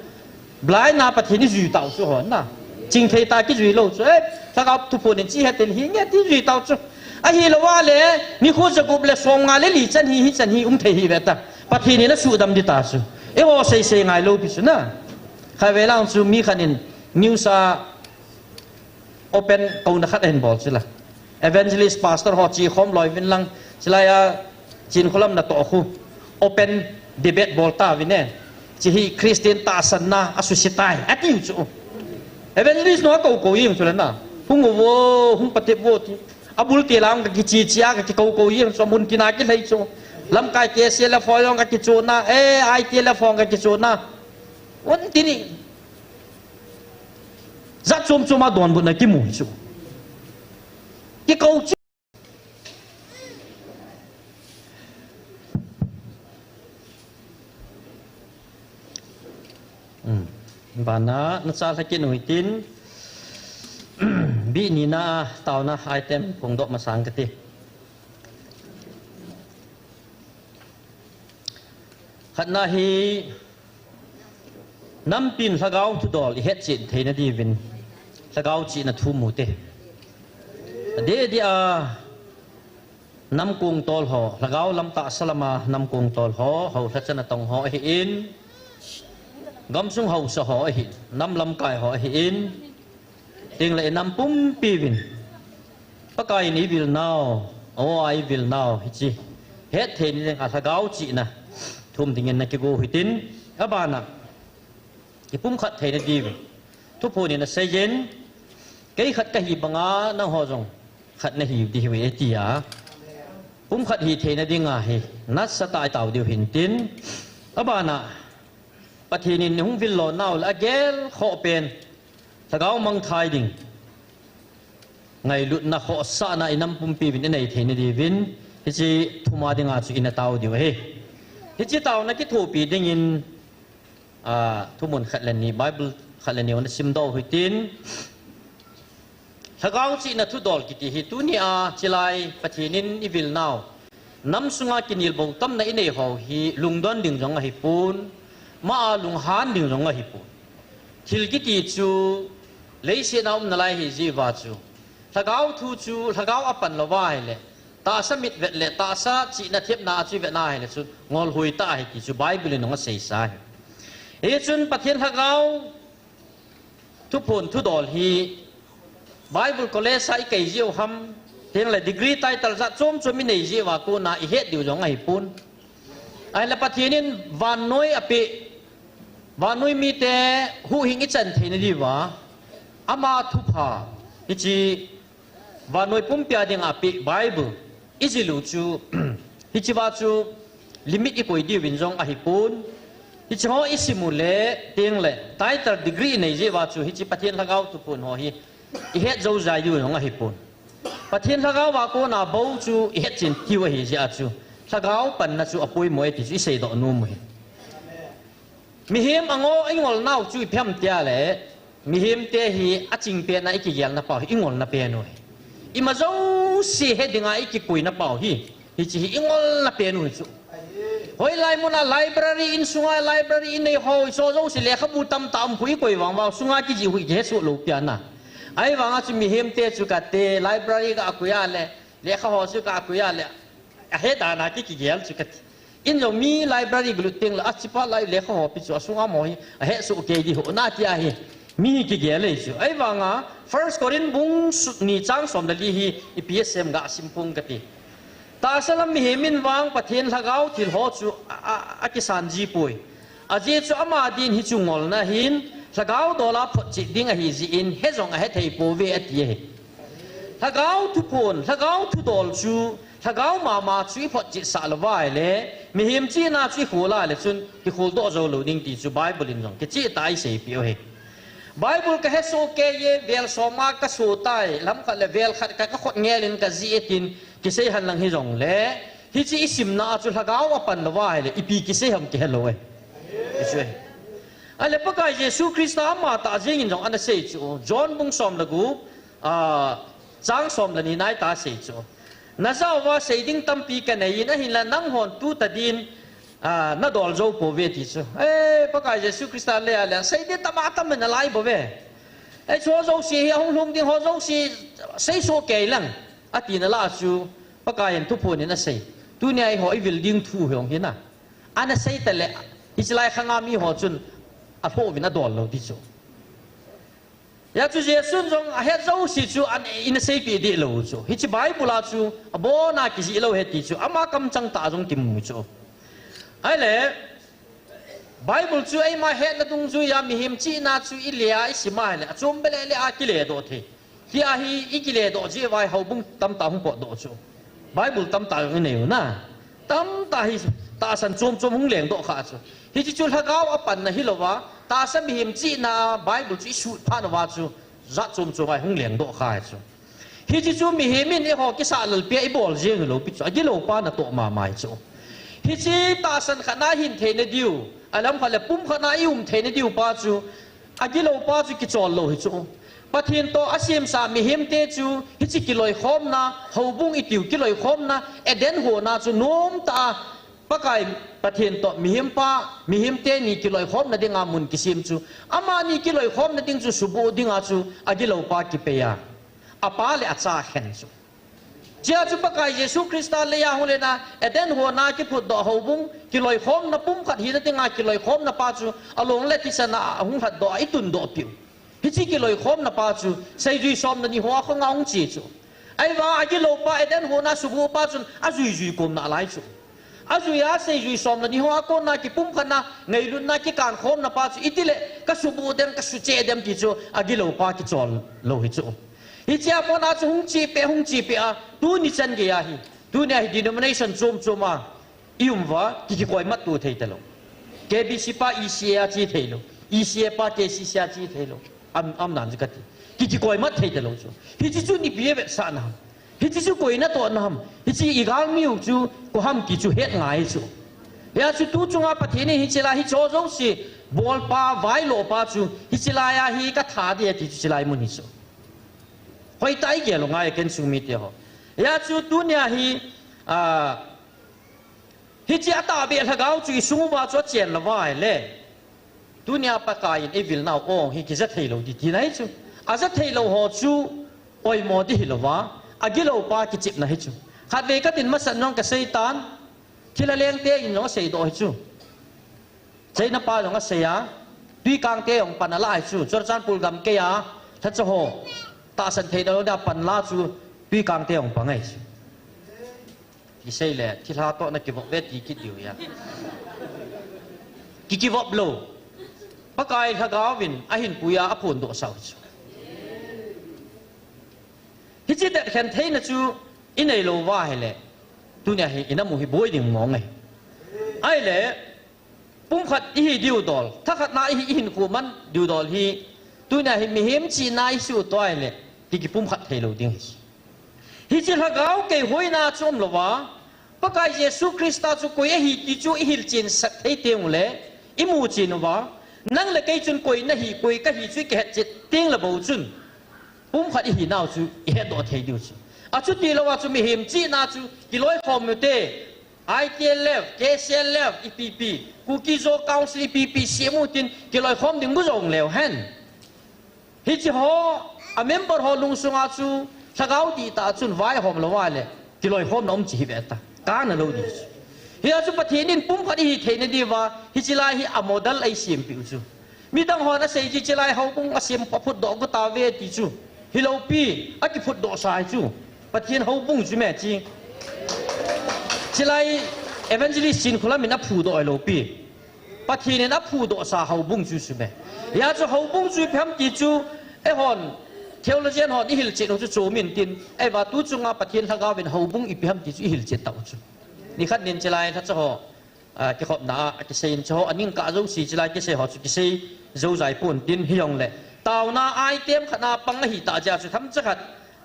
Blind a Pathen i jui tau chu hon na. Chingthei tah kijui lou chu, eh, lhagao thuphon in chi hetin hi nge ti jui tau chu. Ahilou va le, nikho jagup le somnga le li chan hi, hichan hi um thei hi ve ta. Pathen in asuhdam di ta chu. Eiho sei sei ngai lou pi chu na. Khatvei lang chu mi khat in news a open kouna khat ahin bol chu la. Evangelist pastor ho che khom loi vin lang, chulai a Chinkholam natoh khu open debate bol tauvin e. Hiche hi Christian tahsanna asuse tai, atiu chu. Evangelist nu akou kou jeng chu le na. Hung uvo, hung patep uvo ti. Abul ti lang ka kiche che a ka kikou kou jeng chu, amun tina kilhei chu. Lamkai K C L F ho jong ka kichuna, eh, I T L F ho ka kichuna. Un tini. Jat chom chom a donbutna kimu chu. Kikou chu. Hmm. Bana, na cha lha kit u hitin, bih nina a taona item phongdoh masang kati. Khatna hi, nampin lhagao thudol i hetchen theina diuvin, lhagao chihna thu mu te. Adeh deh a, nam kong tol ho, lhagao lam tahsa lama nam kong tol ho, hou lhachana tong ho ahin, gamsung haosa ho ahin, nam lamkai ho ahin, Tengle inam pumpi uvin, Pakai in eivil nau, awo a eivil nau hiche hetthei nading a lhagao chihna thu um dingin nakigo u hitin, abana kipumkhat theina diuvin thuphon in aseiyin, kei khat kahi banga nangho jong khat nahiu diu ahi tia pumkhat hithei nadinga hi nasatah a itao diu hintin, abana Pathen in eihung vil lona u le agel khoh pen lhagao mangthai ding ngailutna khohsahna inam pumpi uvin inei theina diuvin hiche thum a dinga chu ina tao diu ahi. Hiche taona kithopi dingin, a, thumun khat le ni, Bible khat le ni ana simdoh u hitin, lhagao chihna thudol kiti hi tunia chilai Pathen in eivil nau, nam sunga kinelbou tamna inei ho hi lungdon ding jong ahipon, ama lunghan ding jong ahipon. Thil kiti chu leiset a um nalai ahi jeh uva chu, lhagao thu chu lhagao apan louva ahile, tahsa mitvet le tahsa chihna thepna a chu ivet na ahile chun ngolhoi tah ahi ti chu Bible in ahung aseisa ahi. Hichun Pathen Lhagao thuphon thudol hi Bible College a i kai jiu ham, hinlah degree title jat chom chom i nei jiu a kona i het diu jong ahi pon. Ahinlah Pathen in vannoi a pe, vannoi mite huhhing i chan theina diuva, ama thupha, hiche vannoi pumpia dinga pe Bible i jil u chu, hiche va chu limit i koi diuvin jong ahi pon. Hiche ho i sim u le, tengle title degree i nei jiu va chu, hiche Pathen Lhagao thuphon ho hi i het jou jai diu jong ahi pon. Pathen Lhagao va kona bou chu i het chen tiu ahi jeh a chu, Lhagao panna chu apoimo e ti chu i seidoh nom u hi. Mihem ango i ngol nau chu ipi ham tia le, mihem te hi aching pen a i kigel na pau hi i ngolna pen u hi. Ima jouse he dinga i kikoi na pau hi, hiche hi i ngolna pen u hi chu. Hoilai mun a library, insunga library i nei ho, i so jouse lekhabu tamtah um khu i koi vang vang sunga kijih u hi kihe soh lou pi ana. Ahivanga chu mihem te chu kati library ka koi a le, lekha ho chu ka koi a le, ahe dan a ki kigel chu kati. In jong mi library galut tengle, achipa lai lekha ho pi chu asunga mo hi ahe soh kei di ho na tia hi mi kigel ei chu. Ahivanga First Corinth bung su-, ni chang som le li hi ipi asei em ga sim phong kati. Tahsa lam mihem in vang Pathen Lhagao thil ho chu a, a, akisan ji poi. Ajeh chu ama din hichu ngolna ahin, Lhagao dol a photchet ding ahi jeh in, he jong ahe thei pouve ati ahi. Lhagao thuphon, Lhagao thudol chu, Lhagao mama chu i photchet sah lou va ahile, mihem chihna chu i khol a le chun, kikhol doh jou lou ding ti chu Bible in jong kicheh tah a i seipeh u ahi. Bible ka he soh kei e, vel som a ka soh tai, lam khat le vel khat ka, ka khut ngel in ka jih e tin, kisei hen lang hijongle, hiche i simna a chu Lhagao apan lou va ahile, ipi kisei ham kihe lou e. Hichu e. Ahile Pakai Jesu Christa ama tah jeng in jong ana sei chu, John bung som le gup, a, chang som le ni na a asei chu. Na jao va sei ding tampi ka nei in, ahinla nanghon tu tadin, a, na dol jou pouve ti chu. E, Pakai Jesu Christa lei a le, sei ding tam a tam in ana lai bou ve. E, chu ho jouse hi ahung lhung ding ho jouse sei soh kei lang, ati na lah a chu, Pakai in thuphon in asei. Tunia eiho i vil ding thu hi hung hi na. Ana sei ta le, hiche lai khang a mi ho chun alhoh uvin adol lou ti chu. Hia chu Jesun jong ahet jouse chu ana, ana seipeh deh lou chu. Hiche Bible a chu abon a kijih lou ahi ti chu ama kamchang tah a jong kimu chu. Ahile, Bible chu eima hetna dungjuia mihem chihna chu i le a i sim a ahile, achom be le le a kile doh thei. Hia hi i kile doh jeh uva hi houbung tamtah hung pot doh chu. Bible tamtah jong i nei u na. Tamtah hi tahsan chom chom hung leng doh kha chu. Hiche chu Lhagao apanna hilou va, tahsa mihem chihna a Bible chu i sut phat uva chu, jat chom chom a hung leng doh kha chu. Hiche chu mihem in eiho kisah lalpi a i bol jeng hilou pi chu, agilou pa natoh mama hi chu. Hiche tahsan khat na hin theina diu, alam khat le pum khat na i um theina diu pa chu, agilou pa chu kichol lou hi chu. Pathen toh asemsa mihem te chu, hiche kiloikhomna, houbung i tiu kiloikhomna, Eden hon a chu nom tah a, Pakai Pathen toh mihem pa, mihem teni kiloikhomna dinga mun kisem chu. Amani kiloikhomna ding chu subuh dinga chu agilou pa kipei a, apa le acha khen chu. Chea chu Pakai Jesu Christa lei a hung lena, Eden hon a kiphut doh houbung, kiloikhomna pum khat hina dinga kiloikhomna pa chu, along le thisan a hung lhat doh a i tun doh piu. Hiche kiloikhomna pa chu, seijui som le ni hoa khonga hung che chu. Ahivang agilou pa Eden hon a subuh pa chun ajui jui kom nalai chu. Ajui a seijui som le ni hoa kona kipumkhatna, ngailutna, kikankhomna pa chu, itile ka subuh dem, ka suche dem ti chu, agilou pa kichol lou hi chu. Hichea pat a chu hung che peh, hung che peh a, tuni chan gei a hi. Tunia hi denomination chom chom a i um uva, ki, kikoimat to thei talou. K B C pa E C A a che thei lou. E C A pa K C C a che thei lou. Am, am nan kati. Ki, kikoimat thei talou chu. Hiche chu ipi avetsahna ham. Hiche chu koi natohna ham. Hiche i galmi u chu koi ham ti chu het ngai chu. Hia chu tu chunga Pathen in hiche lai hiche ho jouse bolpa, vailopa chu hiche lai a hi ka tha ding ati chu hiche lai mun hi chu. Hoitah i gel u ngai ken sung mite ho. Hia chu tunia hi, a, Hiche atahbeh Lhagao chu i sung uva chu achen lou va ahile, tunia Pakai in eivil nau ong hi kija thei lou ding tina hi chu. Aja thei lou ho chu oimo ding hilou va, agilou pa kichepna hi chu. Khatvei katin masat jong kasei tan, thilha leng te in jong asei doh hi chu. China pa jong asei a, Twikangte jong pan ala ahi chu, Churachandpur gamkai a, lhacha ho tahsan theina lou dia pan la chu, Twikangte jong pang ahi chu. Kisei le, thilha toh na kivop ve ti kit diu ahi. Ki kivop lou. Pakai Lhagaovin ahin pui a aphondoh sah u chu. Hiche detkhen theina chu inei lou uva ahile, tunia hi inamu hi boi ding mong ahi. Ahile, pumkhat ihi diu dol, thakhatna ihi, ihinkho man diu dol hi, tunia hi mihem chihna isuhto ahile, ki, kipumkhat thei lou ding ahi. Hiche Lhagao keihuina chu umlouva, Pakai Jesu Christa chu koi ahi ti chu ihilchen sah thei teng ule, imu chen uva, nang le kei chun koi nahi, koi kahi chu ikihet chet teng le bou chun, pumkhat ihinau chu ihetdoh thei diu chu. Achuti louva chu mihem chihna chu kiloikhom ute, I T L F, K C L F, ipi pi, Kuki-Zo Council ipi pi semu tin kiloikhom ding bu jong leu hen. Hiche ho, a member ho lungsunga chu, Lhagao dihtah chun vaihom louva le, kiloikhomna um cheh hi ve ta. Kana lou ding chu. Hia chu Pathen in pumkhat ihi theina diuva, hiche lai hi a model eisempeh u chu. Midang hon asei chu hiche lai houbung asem aphutdoh got tauve ti chu. Hilou pi, akiphutdoh sa ahi chu. Pathen houbung chu me chi. Hiche lai evangelist Chinkholam in aphudoh hilou pi. Pathen in aphudoh sa houbung chu chu me. Hia chu houbung chu ipi ham ti chu, eihon, theologian hon ihilchen u chu chom intin, eiva tu chunga Pathen Lhagaovin houbung ipi ham ti chu ihilchen tau chu. Nikhat nin hiche lai lhacha ho, a, kikhopna a, akisei in chu ho, aning kah jouse hiche lai kisei ho chu kisei jou jai pon tin hijongle. Taona item khatna pang ahitah jeh a chu themcha khat,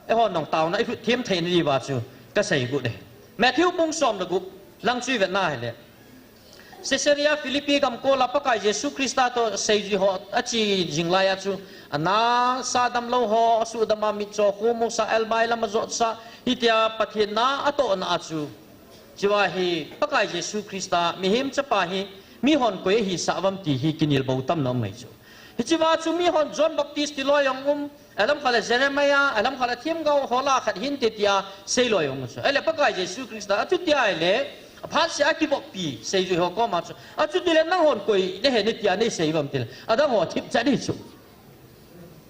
eihon jong taona ilhutthem theina diuva chu kasei got e. Matthew bung som le gup, lang chu ivetna hile. Caesarea Philippi gamkol a Pakai Jesu Christa toh seijui ho ache jing lai a chu, ana sa damlou ho asuhdam a, mitcho khomu sa, elbai lam ajot sa, hitia Pathen na atohna a chu, chua hi Pakai Jesu Christa, mihem chapa hi, mihon koi ahisah uvam ti hi kinel bou tamna um ngai chu. Hichea chu mihon John Baptist ti loi jong um, alam khat le Jeremiah, alam khat le themgao ho lah a khat hinte tia sei loi jong um chu. Ahile Pakai Jesu Christa, achuti ahile, aphatseh a kivoppi seijui ho koma chu, achutile nanghon koi nahi ne tia neisei uvam tile, adang ho thipchet ding chu.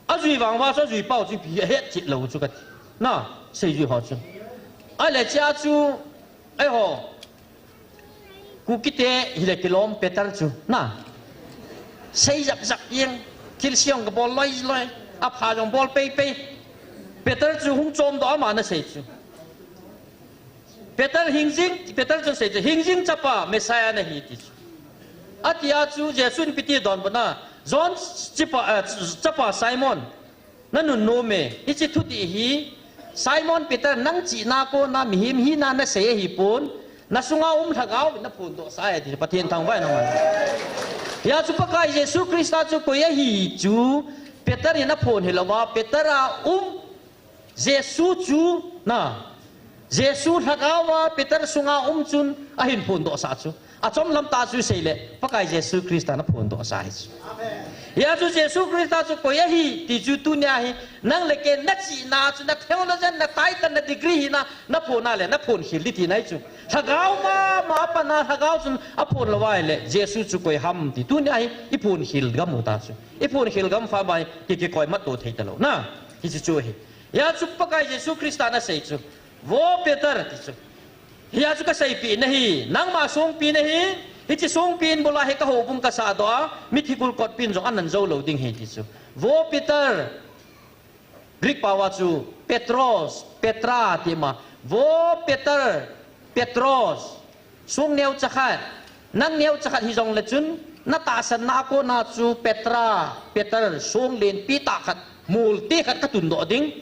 Ajui vang uva chu ajui pau chu ipi ahet chet lou chu kati. Na, seijui ho chu. Ahile chea chu, eiho, Kukite hile kilom Peter chu, na. Sei jap jap jeng, thilse jong kabol loi loi, apha jong bol pei pei. Peter chu hung chomdoh a ama ana sei chu. Peter hingjing, Peter chun asei chu, hingjing chapa, Messiah nahi ti chu. Atia chu Jesun ipi ti donbutna, John chapa, eh, chapa Simon, nanunnom e, hiche thudih hi, Simon Peter nang chihna kona mihem hina nasei ahipon, nasunga um Lhagao in naphondoh sah e ti chu, Pathen thangvah in umhen. Hia chu Pakai Jesu Christa chu koi ahi chu, Peter in aphon hilouva, Peter a um Jesu chu, na, Jesu Lhagao a Peter sunga um chun ahin phondoh sah chu. Achomlam tah chu seile, Pakai Jesu Christa in aphondoh sah ahi chu. Hia chu Jesu Christa chu koi ahi ti chu tunia hi, nang le kei nachihna chu, na theologian, na title, na degree hina, naphon a le, naphon khel ding tina ahi chu. Lhagao mama a pat a Lhagao chun aphon lou ahile, Jesu chu koi ham ti tunia hi, iphon khel gam u ta chu. Iphon khel gam phat uva hi, ki, kikoi matto thei talou na. Hichu chu hi. Hia chu Pakai Jesu Christa in asei chu, Vo Peter, ti chu. Hia chu kaseipeh nahi, nangma songpi nahi, hiche songpi in bula hi kahoubung kasahdoh a, mithi kulkotpi in jong anan jou lou ding ahi ti chu. Vo Peter, Greek pao a chu Petros, Petra ti ma. Vo Peter, Petros, song neocha khat, nang neocha khat hijongle chun, natahsanna a kona chu Petra, Peter, song lenpi tah khat, mol te khat katundoh ding.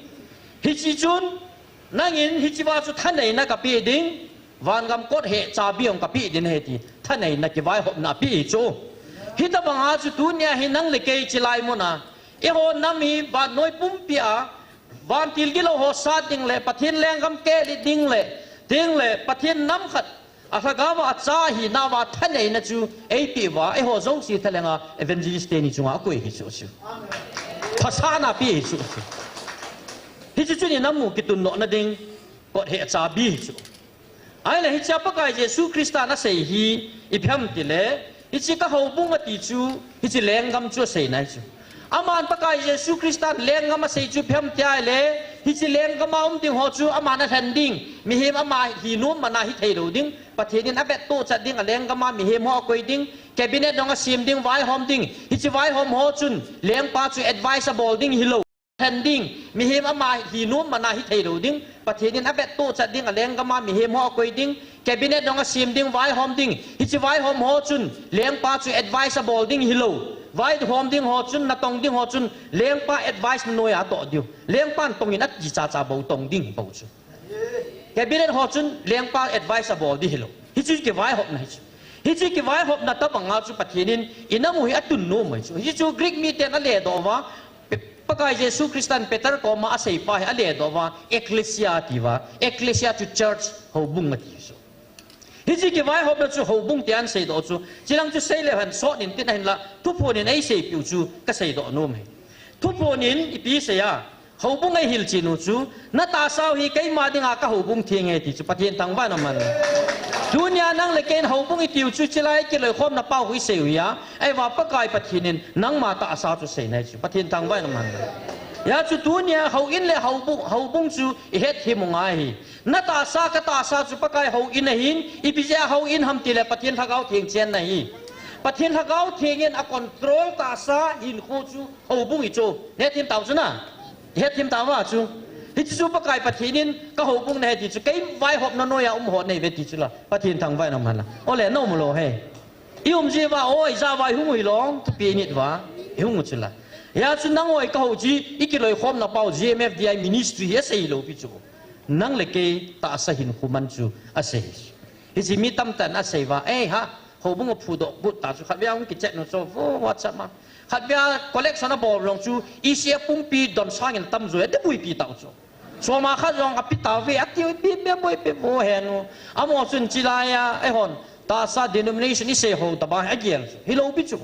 Hiche chun, nangin hichea chu thaneina kapeh ding, vangam kot heh chabi jong kapeh ding ahi ti, thaneina kivaihopna apeh ahi chu. Hitobanga chu tunia hi nang le kei chelai muna, eiho nam hi vannoi pumpi a, vantil gilou ho sat ding le, Pathen lenggam kehlet ding le, ding le, Pathen nam khat, a Lhagao a acha hinauva thaneina chu eipeh uva, eiho jouse thalhenga evangelist teni chunga akoi ahi chu chu. Phasahna apeh ahi chu chu. Hiche chu inamu kitundohna ding kot heh chabi ahi chu. Ahile hichea Pakai Jesu Christa in asei hi ipi ham tile, Hiche ka houbung ati chu, hiche lenggam chu asei nai chu. Aman Pakai Jesu Christan lenggam asei chu ipi ham tia ahile, hiche lenggam a um ding ho chu aman alhen ding, mihem ama hi nom mana hithei lou ding, Pathen in avettoh chat ding, alenggam a mihem ho akoi ding, cabinet jong asem ding, vaihom ding. Hiche vaihom ho chun lengpa chu advice abol ding hilou. Lhen ding, mihem ama hi nom mana hithei lou ding, Pathen in avettoh chat ding, alenggam a mihem ho akoi ding, cabinet jong asem ding, vaihom ding. Hiche vaihom ho chun lengpa chu advice abol ding hilou. Vaihom ding ho chun, natong ding ho chun lengpa advice noiya atoh diu. Lengpan tong in ati chacha bou tong ding bou chu. Cabinet ho chun lengpa advice abol ding hilou. Hiche kivaihopna hichu. Hiche kivaihopna tabang a chu Pathen in inam u hi atun nom ahi chu. Hichu Greek miten aledoh uva, Pakai Jesu Christan Peter koma aseipa hi aledoh uva, ecclesia atiuva, ecclesia chu church, houbung ati chu. Hiche kivaihopna chu houbung tia aseidoh chu. Chilang chu seileu hen sot in tin ahinla, thuphon in eiseipeh u chu kaseidoh nom ahi. Thuphon in ipi asei a, houbung eihilchet u chu, natahsa u hi keima dinga ka houbung theng ahi ti chu, Pathen thangvahna man. Tunia nang le keiin houbung itiu chu, chulai kiloikhomna pau hi isei u hia, ahivang Pakai Pathen in nangma tahsa chu asei nai chu, Pathen thangvahna man. Hijeh chun tunia houin le houbung, houbung chu ihetthem u ngai ahi. Natahsa katahsa chu Pakai houin ahin, ipi jeh a houin ham tile Pathen Lhagao Theng chenna ahi. Pathen Lhagao Theng in acontrol tahsa hinkho chu houbung ahi chu. Hetthem tau chu na. Hetthem tauva chu. Hiche chu Pakai Pathen in ka houbung nahi ti chu. Kei vaihopna noiya um ho nahiuve ti chu la. Pathen thangvahna man la. Ole na um lou ahi. I um jeh uva, o, ijat uva ihung u hilou, thupi init uva, ihung u chu la. Hijeh chun nangho ikahou ji, ikiloikhomna pau G M F D I ministry hi asei lou pi chu. Nang le kei tahsa hinkho man chu asei. Hiche mi tamtah in asei uva, ei ha, houbung aphudoh got ta chu, khatvei a hung kicheck u chu, vo, WhatsApp ma. Khatvei a collection abol jong chu, E C F pumpi don sangin atam joi, ati buipi tau chu. Soma khat jong api tauve, ati ipi, pe boi pe vo hen u. Amaho chun chulai a, eihon, tahsa denomination isei ho tobang hi agel chu. Hilou pi chu.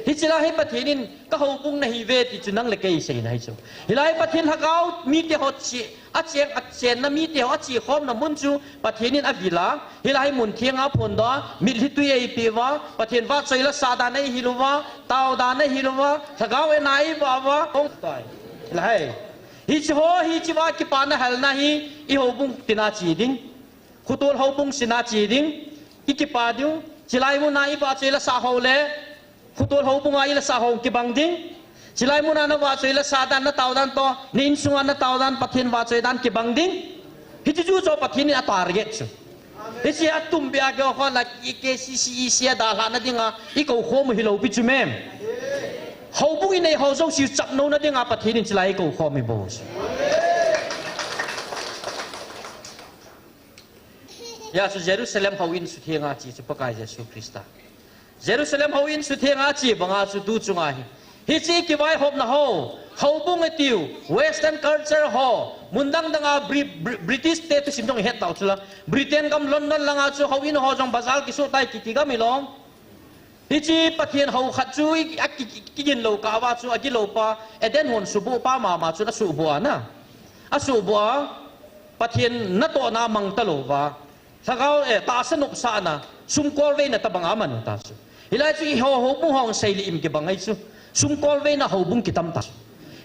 Hiche la hi Pathen in ka houbung nahiuve ti chu nang le kei iseina ahi chu. Hilai Pathen Lhagao mite ho che, acheng, achenna mite ho achekhomna mun chu Pathen in avil a. Hilai mun theng a aphondoh a, mitlhi tui eipeh uva, Pathen vahchoi la sah dan eihil uva, tao dan eihil uva, Lhagao en a eivah uva, hung tai. Hilai. Hiche ho, hiche va kipana helna hi, i houbung tin a che ding. Khotol houbung sin a che ding. I kipa diu. Chulai mun a i vahchoi la sah ho le. Khotol houbung a i la sah ho kibang ding. Chulai mun a na vahchoi la sah dan, na tao dan toh, na insung a na tao dan, Pathen vahchoi dan kibang ding. Hiche chu chu Pathen in atarget chu. Hiche a tum bia keo kho la K C C E C a dalhahna dinga i koukhom u hilou pi chu mem. Houbung inei ho jouse chapnouna dinga Pathen in chulai i koukhom hi bou chu. Hijeh chun Jerusalem houin sutheng a che chu Pakai Jesu Christa. Jerusalem houin sutheng a che banga chu tu chunga hi. Hiche kivaihopna ho, houbung itiu, Western culture ho, mun dang dang a Bri-, Bri-, British te thusim jong ihet tau chu la. Britain gam London langa chu houin ho jong bazaar kisuh tai kiti gam hilou. Hiche Pathen hou khat chu i, a ki, ki, kigin lou kah uva chu agilou pa, Eden hon suhboh pa mama chun asuhboh a na. Asuhboh a, Pathen natohna mang talou va. Lhagao, eh, tahsa nopsahna, sumkolveina tobang a aman u ta chu. Hilai chu i ho, houbung hung sei le im kibang ahi chu. Sumkolveina houbung kitam ta chu.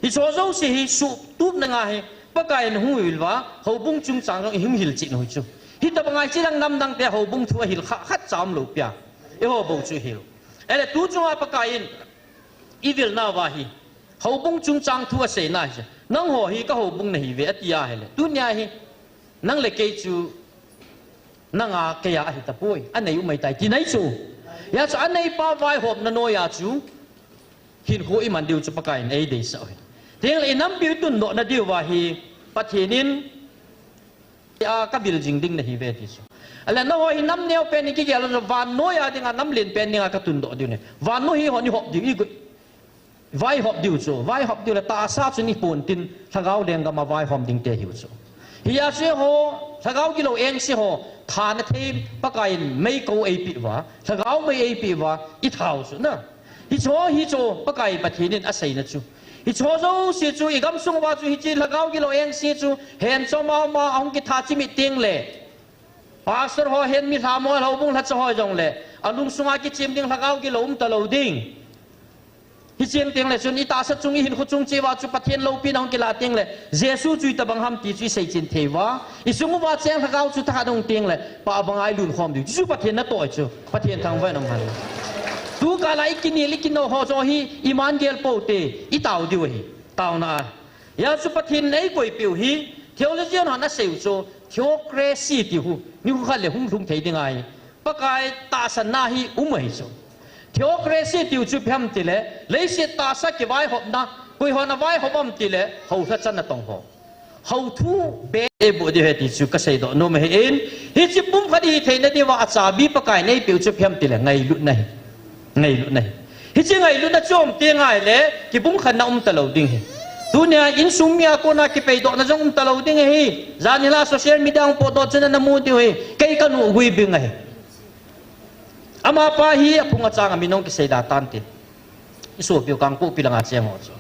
Hiche ho jouse hi suhtupna nga hi, Pakai in hung vil uva, houbung chungchang jong ihung hilchet u hi chu. Hitobang a hiche dang namdang te houbung thu ahil kha, khatcha umlou pia. Eiho bou chu hil. Ahile tu chunga Pakai in i vilna uva hi. Houbung chungchang thu aseina hi. Nangho hi ka houbung nahiuve ati ahile. Tunia hi. Nang le kei chu. Nanga keia ahi tapoi. Anei u mai tai ti nai chu. Hijeh chun aneipa vaihopna noiya chu. Hinkho iman diu chu Pakai in eideisah u hi. Tin le i nampiu tundohna diu va hi. Pathen in A, ka vil jing ding nahiuve ti chu. Ahile nangho hi nam neo pen in kigel u chu, vannoiya dinga nam len pen dinga ka tundoh diu ahi. Vannoi hi hon ihop diu, i gui. Vaihop diu chu, vaihop diu le tahsa chun ipon tin, lhagao lenggam a vaihom ding te hiu chu. Hijeh chun eiho, lhagao gilou engse ho, thana thei Pakai in meikou eipeh uva, lhagao mei eipeh uva, i thau chu na. Hiche ho, hiche ho, Pakai Pathen in aseina chu. Hiche ho jouse chu, i gamsung uva chu, hiche lhagao gilou engse chu, hen chom a um a, ahung kitha chimit teng le. Pastor ho hen mi lham ho, houbung lhacha ho jong le. Alungsunga kichem ding lhagao gilou um talou ding. Hicheng tengle chun itahsa chung ihinkho chung cheh uva chu Pathen loupina hung kilah tengle Jesu chu itobang ham ti chu isei chen thei uva. Isung uva cheng lhagao chu thakhat hung tengle pah banga ilun khom diu. Chu Pathen natoh chu. Pathen thangvah in umhen. Tukal a ikinel ikinouho joh hi iman gel poute, itao diu ahi. Taona a. Hijeh chun Pathen in eikoipeh u hi, theologian hon asei u chu, theocracy tiu hi, nikho khat le hung lhung thei ding ahi. Pakai tahsanna hi um ahi chu. Theocracy tiu chu ipi ham tile, leiset tahsa kivaihopna, koihon avaihop ham tile, houlhachan natong ho. Houthu be eiboh diu ahi ti chu kaseidoh nom ahin, hiche pumkhat ihi theina diuva achabi Pakai in eipeh u chu ipi ham tile, ngailutna ahi. Ngailutna ahi. Hiche ngailutna chu um teng ahile, kibungkhatna um talou ding ahi. Tunia insung mi a kona kipeidohna jong um talou ding ahi. Jan hila social media hung potdoh chun namu diu ahi. Kei kanuhgui bing ahi. Amapa hi aphung achang a min hung kisei da tante. Isopiu Kangpokpi langa cheng ho chu.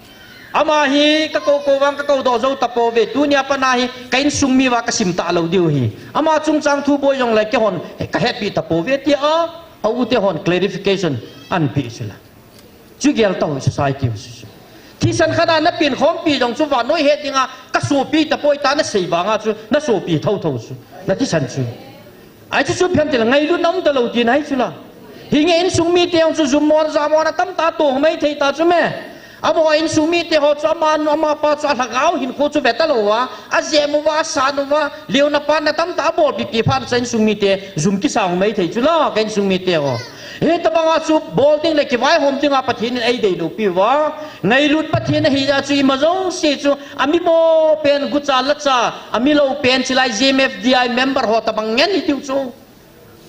Ama hi kakou kou vang kakoudoh jou tapouve. Tunia pat a hi ka insung mi uva kasim talou diu ahi. Ama chungchang thu boi jongle keihon kahetpi tapouve tia a ute hon clarification anapeh chula. Chu gel tao society u chu. Thisan khat a napen khompi jong chu vannoi het dinga kasopi tapoi tia nasei vanga chu nasopi thouthou chu. Nathisan chu. Ahi chu chu ipi ham tile ngailutna um talou tina ahi chula. Hinge insung mite jong chu jummon jamon atamtah atoh maithei ta chu me. Amaho insung mite ho chu ama nu amapa chu alhagao hinkho chu vetalou uva, ajem uva, asan uva, leuna panna tamtah abolpipi phat chu insung mite jum kisang maithei chula ka insung mite ho. Hitobanga chu bol ding le kivaihom dinga Pathen in eideiloupi uva. Ngailut Pathen ahijeh chun ima jouse chu, ami mo pen gucha lacha, amilou pen chilai G M F D I member ho tobang ngen hitiu chu.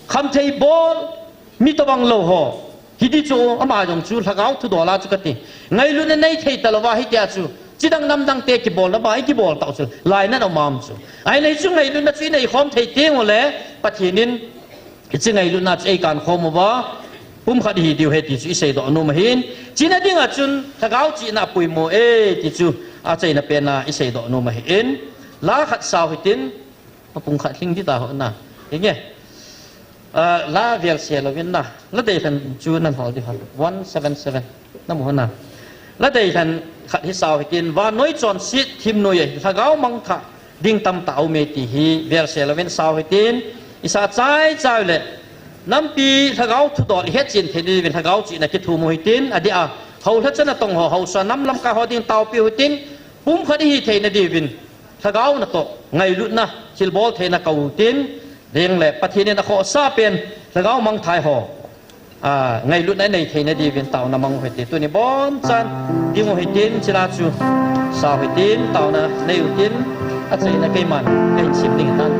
Khamthei bol, mi tobang lou ho. Hiti chu, ama jong chu lhagao thudol a chu kati. Ngailutna neithei talouva hitia chu. Chidang namdang te kibolna bang, ikibol tau chu. Lainat aum am chu. Ahile hichu ngailutna chu ineikhom thei tengule, Pathen in hiche ngailutna chu eikankhom uva, pumkhat ihi diu ahi ti chu iseidoh nom ahin. China dinga chun lhagao chihna apoimo e ti chu achaina pena iseidoh nom ahin. La khat sao hitin, apung khat lhing dita ho na. Hinge. Ah, la velse louvin na. La deilhen chu nahol diu ham. One seven seven. Namu ho na. La deilhen khat hi sao hitin, vannoi chonset themnoi a lhagao mangthah ding tamtah aume ti hi velse louvin sao hitin, isa chaichai ule nampi lhagao thudol ihetchen thei diuvin lhagao chihna kithum u hitin, adeh a houlhachan natong ho, haosa nam lamkai ho ding taopiu hitin, pumkhat ihi theina diuvin lhagao natoh ngailutna thilbol theina kou utin, ding le Pathen in akhohsa pen lhagao mangthah ho, a, ngailutna inei theina diuvin taona mang u hite. Tuni bonchan ding u hitin, chila chu sao hitin, taona nei utin, achaina keiman kahin sim ding ahitan.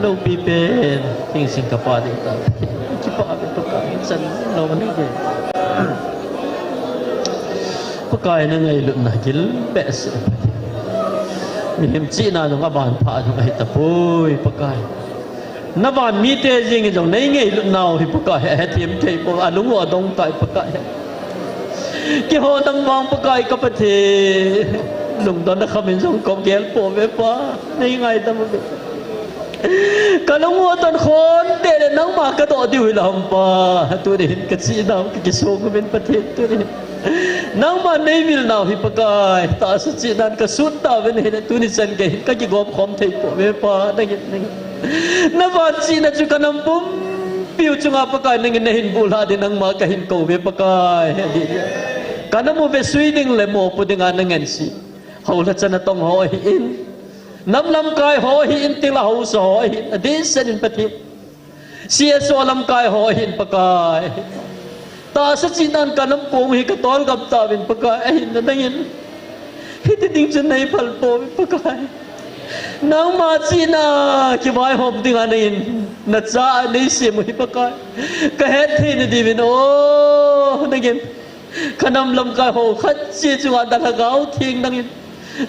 Loupi pen, hingsing kapa ding ta. Kipa ve Pakai, chan lo ni ve. Pakai, na ngailutna gil behseh. Mihem chihna jong aban pha jong ahi tapoi, Pakai. Na van mite jeng in jong nei ngailutnau hi Pakai, ahethem thei poi, alung u adong tai Pakai. Keiho nang vang Pakai ka Pathen. Lungdon na kham in jong ka gel poi ve Pa. Nei ngaidam ve. Kalung u aton khon teh le nangma kadoh diu hi lam Pa. Tuni hin kachinau kakisong uvin Pathen tuni hin. Nangma neivil nau hi Pakai. Tahsa chihnan kasut tauvin hin tuni chan gei hin kakigom khom thei pouve Pa. Nangin, nangin. Navanchihna chu kanam pumpiu chunga Pakai nangin nahin bulhah ding nangma kahin kouve Pakai. Kanam u vesui ding le mopo dinga nangense. Houlhachan natong ho ahin. Nam lamkai ho ahin, tingla haosa ho ahin. Adehset in Pathen. C S O lamkai ho ahin Pakai. Tahsa chihnan kanam kong hi katol gam tauvin Pakai. Ahinla nangin hiti ding chun neiphal pouve Pakai. Nangma chihna kivaihom dinga nangin nacha neisem u hi Pakai. Kahet theina diuvin o nangin. Kanam lamkai ho khat cheh chunga nalhagao theng nangin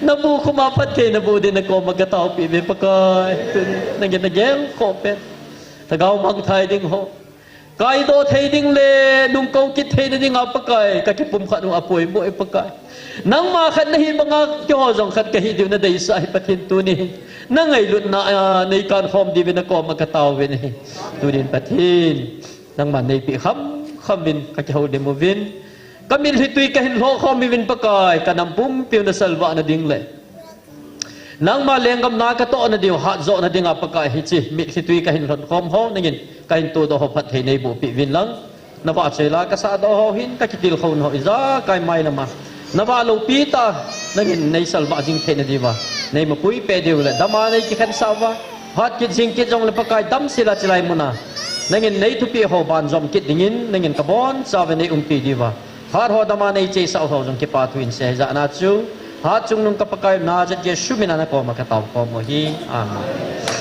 nabukhuma phattheina boh ding nakoma kataopeh uve Pakai. Tun nangin nagelkhoh pen lhagao mangthai ding ho kaidoh thei ding le nungkou kit theina dinga Pakai kakipumkhat u apoimo e Pakai. Nangma khat nahi banga keiho jong khat kahi diu nadeisah hi Pathen tuni hin nangailutna a neikankhom diuvin nakoma kataovin ahi. Tunin Pathen nangman neipeh khamkham uvin kakihoulim uvin. Kamitlhi twi kahin lhohkhom uvin Pakai, kanam pumpiu nasalvah na ding le nangma lenggam na katoh na diu hatjoh na dinga Pakai hiche mitlhi twi kahin lhonkhom ho nangin kahin todoh ho phatthei neibohpeh uvin lang. Navahchoi la kasahdoh ho hin kakitilkhouna ho ijakai mailama navah loupi tah nangin neisalvah jing theina diuva neimapui peh diu le dama neikikhensah uva phat kit jing kit jongle Pakai damsel a chulai muna nangin neithupeh ho banjom kit dingin nangin kabonchauva neiumpi diuva phat ho dama neichesah ho jong kipathu in sei hijeh a chu hatchungnung ka Pakai Nazareth Jesu mina nakoma kataokhom u ahi. Amen.